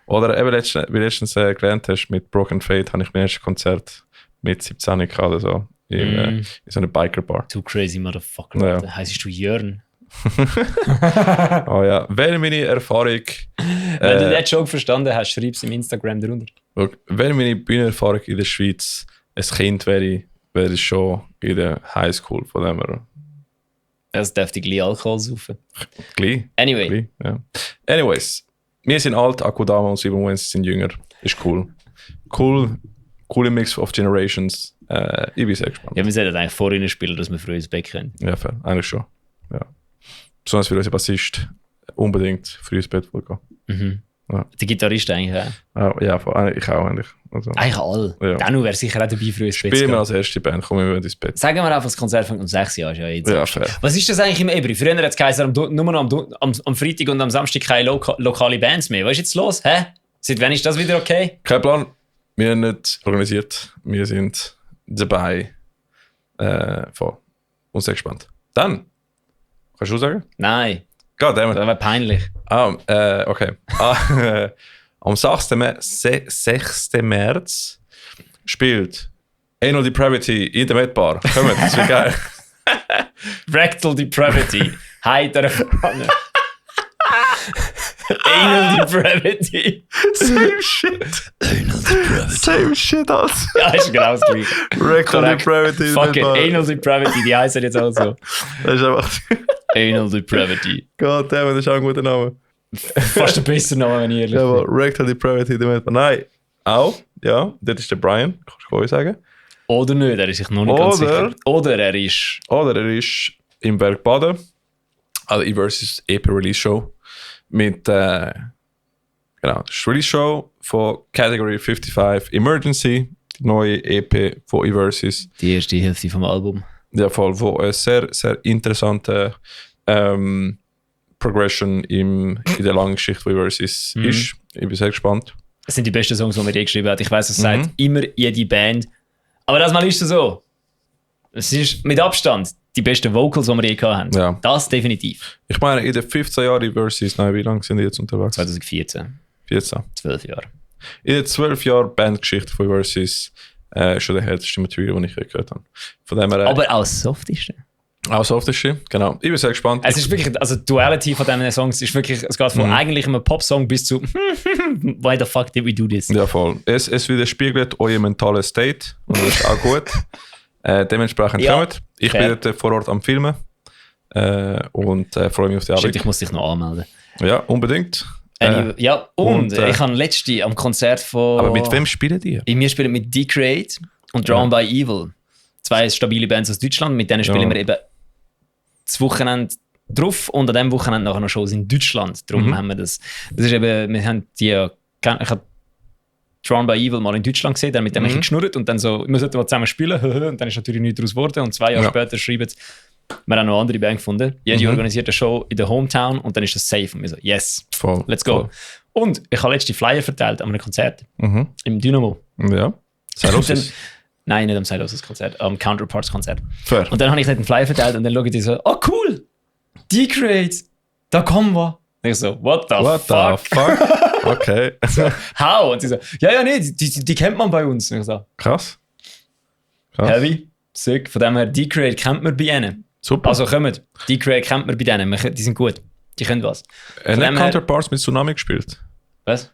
oder eben wie letztens gelernt hast, mit Broken Fate habe ich mein erstes Konzert mit 17 gehabt oder so. In so einer Biker-Bar. Too crazy motherfucker. Ja. Alter. Heisst du Jörn? Oh ja, wäre meine Erfahrung. Wenn du den Joke verstanden hast, schreib es im Instagram drunter. Wenn meine Bühnenerfahrung in der Schweiz ein Kind wäre es schon in der Highschool, von dem her. Also darf ich gleich Alkohol saufen. Gleich. Anyway. Ja. Anyways, wir sind alt, Akudama und Sleep on Wednesday sind jünger. Ist cool. Coole Mix of Generations. Ich bin sehr gespannt. Ja, wir sollten eigentlich vor ihnen spielen, dass wir früh ins Bett können. Ja, fair. Eigentlich schon. Ja. Besonders für unseren Bassist unbedingt früh ins Bett gehen. Mhm. Ja. Der Gitarrist eigentlich auch. Ja, ich auch eigentlich. Also, Eigentlich alle. Ja. Danu wäre sicher auch dabei, früh ins Bett zu spielen wir gehen. als erste Band, kommen wir ins Bett. Sagen wir einfach, das Konzert fängt um 6 Uhr an. Ja, jetzt. Ja, fair. Was ist das eigentlich im Ebri? Früher hat es geheißen, nur noch am Freitag und am Samstag keine lokale Bands mehr. Was ist jetzt los? Hä? Seit wann ist das wieder okay? Kein Plan. Wir haben nicht organisiert. Wir sind dabei. Voll. Und sehr gespannt. Dann, kannst du sagen? Nein, Goddammit. das wäre peinlich. Okay. Am 6. März spielt Anal Depravity in der Medbar. Kommt, das wird geil. Rectal Depravity. Heiter Pfanne. Anal Depravity. Same shit. Anal depravity. Same shit als Ja, ist genau das gleiche. Rectal Korrekt. Depravity in der Fuck it, Medbar. Anal Depravity, die heißen jetzt auch so. Das ist einfach... Anal Depravity. Goddammit, das ist auch ein guter Name. Fast ein besser Name, wenn ich ehrlich Ja, bin. aber Rectal Depravity in der Medbar. Nein. Auch, ja. Das ist der Brian. Kannst du euch sagen. Oder nicht, er ist sich noch nicht ganz Oder- sicher. Oder er ist... Oder er ist im Berg Baden. Also Versus EP Release Show. Mit, genau, das ist die Release Show von Category 55 Emergency. Die neue EP von Eversys. Die erste Hälfte vom Album. Ja, voll, wo eine sehr, sehr interessante Progression in der langen Geschichte von Eversys ist. Ich bin sehr gespannt. Das sind die besten Songs, die man je geschrieben hat. Ich weiss, es sagt immer jede Band. Aber das mal ist so. Es ist mit Abstand die besten Vocals, die wir je gehabt haben. Ja. Das definitiv. Ich meine, in den 15 Jahren Eversys, nein, wie lange sind die jetzt unterwegs? 2014. 14. 12 Jahre. In den 12 Jahren Bandgeschichte von Eversys schon der härteste Material, den ich je gehört habe. Von dem her, Aber auch das Softeste. auch softische, genau. Ich bin sehr gespannt. Es ist wirklich, also die Duality von diesen Songs ist wirklich, es geht von eigentlich einem Popsong bis zu Why the fuck did we do this? Ja, voll. Es widerspiegelt euer mentales State und das ist auch gut. Dementsprechend Ja, kommt. Ich fair. bin dort vor Ort am Filmen. Und freue mich auf die Arbeit. Shit, ich muss dich noch anmelden. Ja, unbedingt. Ja, und ich habe letzte am Konzert von... Aber mit wem spielen die? Wir spielen mit Decrade und Drowned by Evil. 2 stabile Bands aus Deutschland. Mit denen spielen wir eben das Wochenende drauf und an diesem Wochenende nachher noch Shows in Deutschland. Darum haben wir das. Das ist eben, wir haben die ich habe Drowned by Evil mal in Deutschland gesehen, dann mit dem ich geschnurrt und dann so, wir sollten mal zusammen spielen und dann ist natürlich nichts daraus geworden und 2 Jahre später schreiben wir haben noch eine andere Band gefunden. Die organisiert eine Show in der Hometown und dann ist das safe. Und wir so, yes, Voll, let's go. voll. Und ich habe letzte Flyer verteilt an einem Konzert im Dynamo. Ja, sehr lustig. Nein, nicht am Silos Konzert, am Counterparts Konzert. Fair. Und dann habe ich dort einen Flyer verteilt und dann schaue ich die so, oh cool, Decrade, da kommen wir. Und ich so, what the fuck? Okay. How? Und sie so, ja, nee, die kennt man bei uns. Und ich so, Krass. heavy, sick. Von dem her, Decrade kennt man bei ihnen. Super. Also kommt, Decrade kennt man bei denen, die sind gut, die können was. Nicht Counterparts mit Tsunami gespielt? Was?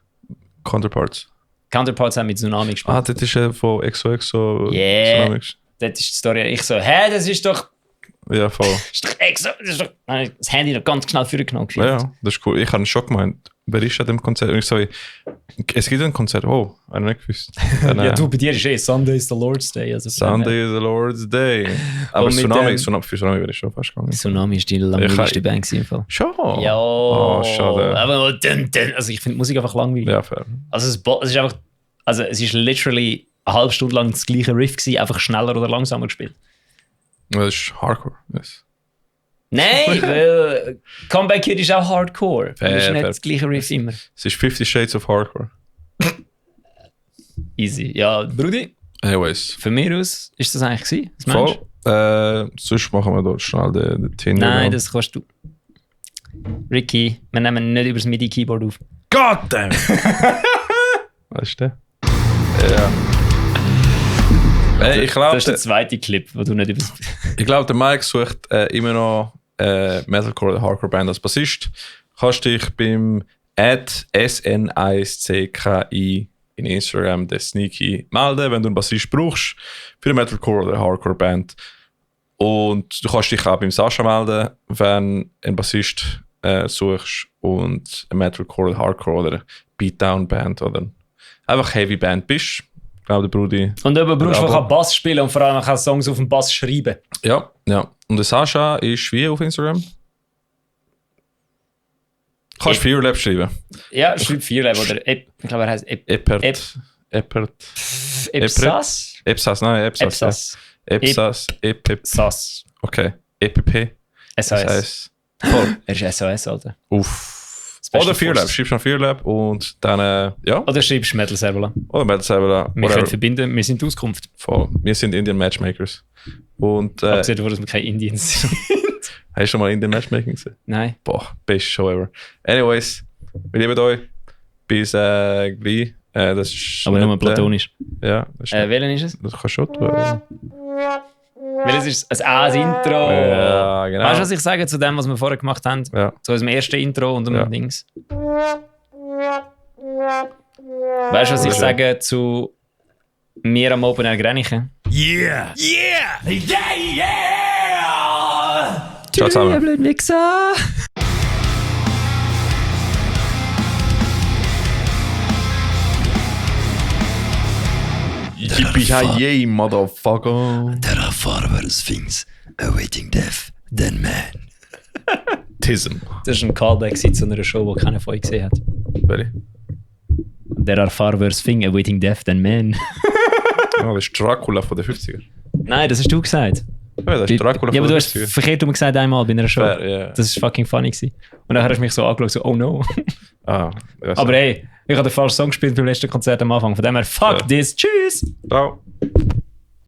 Counterparts. Counterparts haben mit Tsunami gespielt. Ah, das ist von XOXO. Yeah. Tsunami. Das ist die Story. Ich so, hä, das ist doch Ja, voll. Exo. Dann habe ich das Handy noch ganz schnell vorgenommen. Ja, das ist cool. Ich habe einen Schock gemeint. Wer ist an dem Konzert? Und ich so, es gibt ein Konzert. Oh, ich habe nicht gewusst. Ja, du, bei dir ist Sunday is the Lord's Day. Also Sunday is the Lord's Day. Aber Tsunami für Tsunami wäre ich schon fast gegangen. Tsunami ist die langweiligste Band im Fall. Schon? Ja. Oh, schade. Aber also ich finde Musik einfach langweilig. Ja, fair. Also es ist einfach, also es ist literally eine halbe Stunde lang das gleiche Riff gewesen, einfach schneller oder langsamer gespielt. Das ist Hardcore. Yes. Nein, weil Comeback Kid ist auch Hardcore. Das ist nicht fair. das gleiche Riff immer. Es ist 50 Shades of Hardcore. Easy. Ja, Brudi, Anyways. von mir aus ist das eigentlich gewesen. Was meinst Voll. Sonst machen wir dort schnell den Tinder. Nein, das kannst du. Ricky, wir nehmen nicht über das MIDI-Keyboard auf. Goddamn! Was ist der? Ja. Ich glaube, das ist der zweite Clip, wo du nicht über ich glaube, der Mike sucht immer noch Metalcore oder Hardcore Band als Bassist. Kannst dich beim @SNISCKI in Instagram der Sneaky melden, wenn du einen Bassist brauchst für eine Metalcore oder Hardcore Band. Und du kannst dich auch beim Sascha melden, wenn du einen Bassist suchst und eine Metalcore oder Hardcore oder Beatdown Band oder einfach Heavy Band bist. Ich glaube, der Brudi. Und jemand brauchst, der kann Bass spielen und vor allem kann Songs auf dem Bass schreiben. Ja, ja. Und der Sascha ist wie auf Instagram? Kannst du Fearlab schreiben? Ja, schreib Fearlab oder ich glaube, er heißt Epsas? Nein, Epsas. Epsas. Epsas. Okay. EPP. SOS. Voll. Er ist SOS, Alter. Uff. Special Oder Fearlab. Forces. Schreibst du an Fearlab und dann, ja. Oder schreibst du Metal Servola. Oder Metal Servola. Wir können verbinden, wir sind die Auskunft. Voll. Wir sind Indian Matchmakers. Und, Abgesehen davon, dass wir keine Indians sind. Hast du schon mal Indian Matchmaking gesehen? Nein. Boah, best Show ever. Anyways, wir lieben euch. Bis gleich. Das ist Aber nur platonisch. Ja. Das ist Welchen ist es? das kannst du schon tun. Welches ist es? Das Intro. Ja, genau. Weißt du, was ich sage zu dem, was wir vorher gemacht haben? Ja. Zu unserem ersten Intro und dem Ja. Dings. Weißt du, was ich sage zu mir am Open Air Grenichen? Ciao zusammen. blöden Wichser! Yippee-ki-yay, motherfucker. There are far worse things awaiting death than man. Tism. Das ist ein Callback zu einer Show, die keiner von euch gesehen hat. Welche? There are far worse things awaiting death than man. Ah, das ist Dracula von den 50er. Nein, das hast du gesagt. Ja, das ist Dracula Ja, von aber du den hast 50er. verkehrt gesagt einmal bei einer Show. Fair, ja. Das war fucking funny gewesen. Und dann hast du mich so angeschaut, so, oh no. Ah, ja, Aber hey, ich habe den falschen Song gespielt beim letzten Konzert am Anfang. Von dem her, fuck Ja. this, tschüss! Ciao.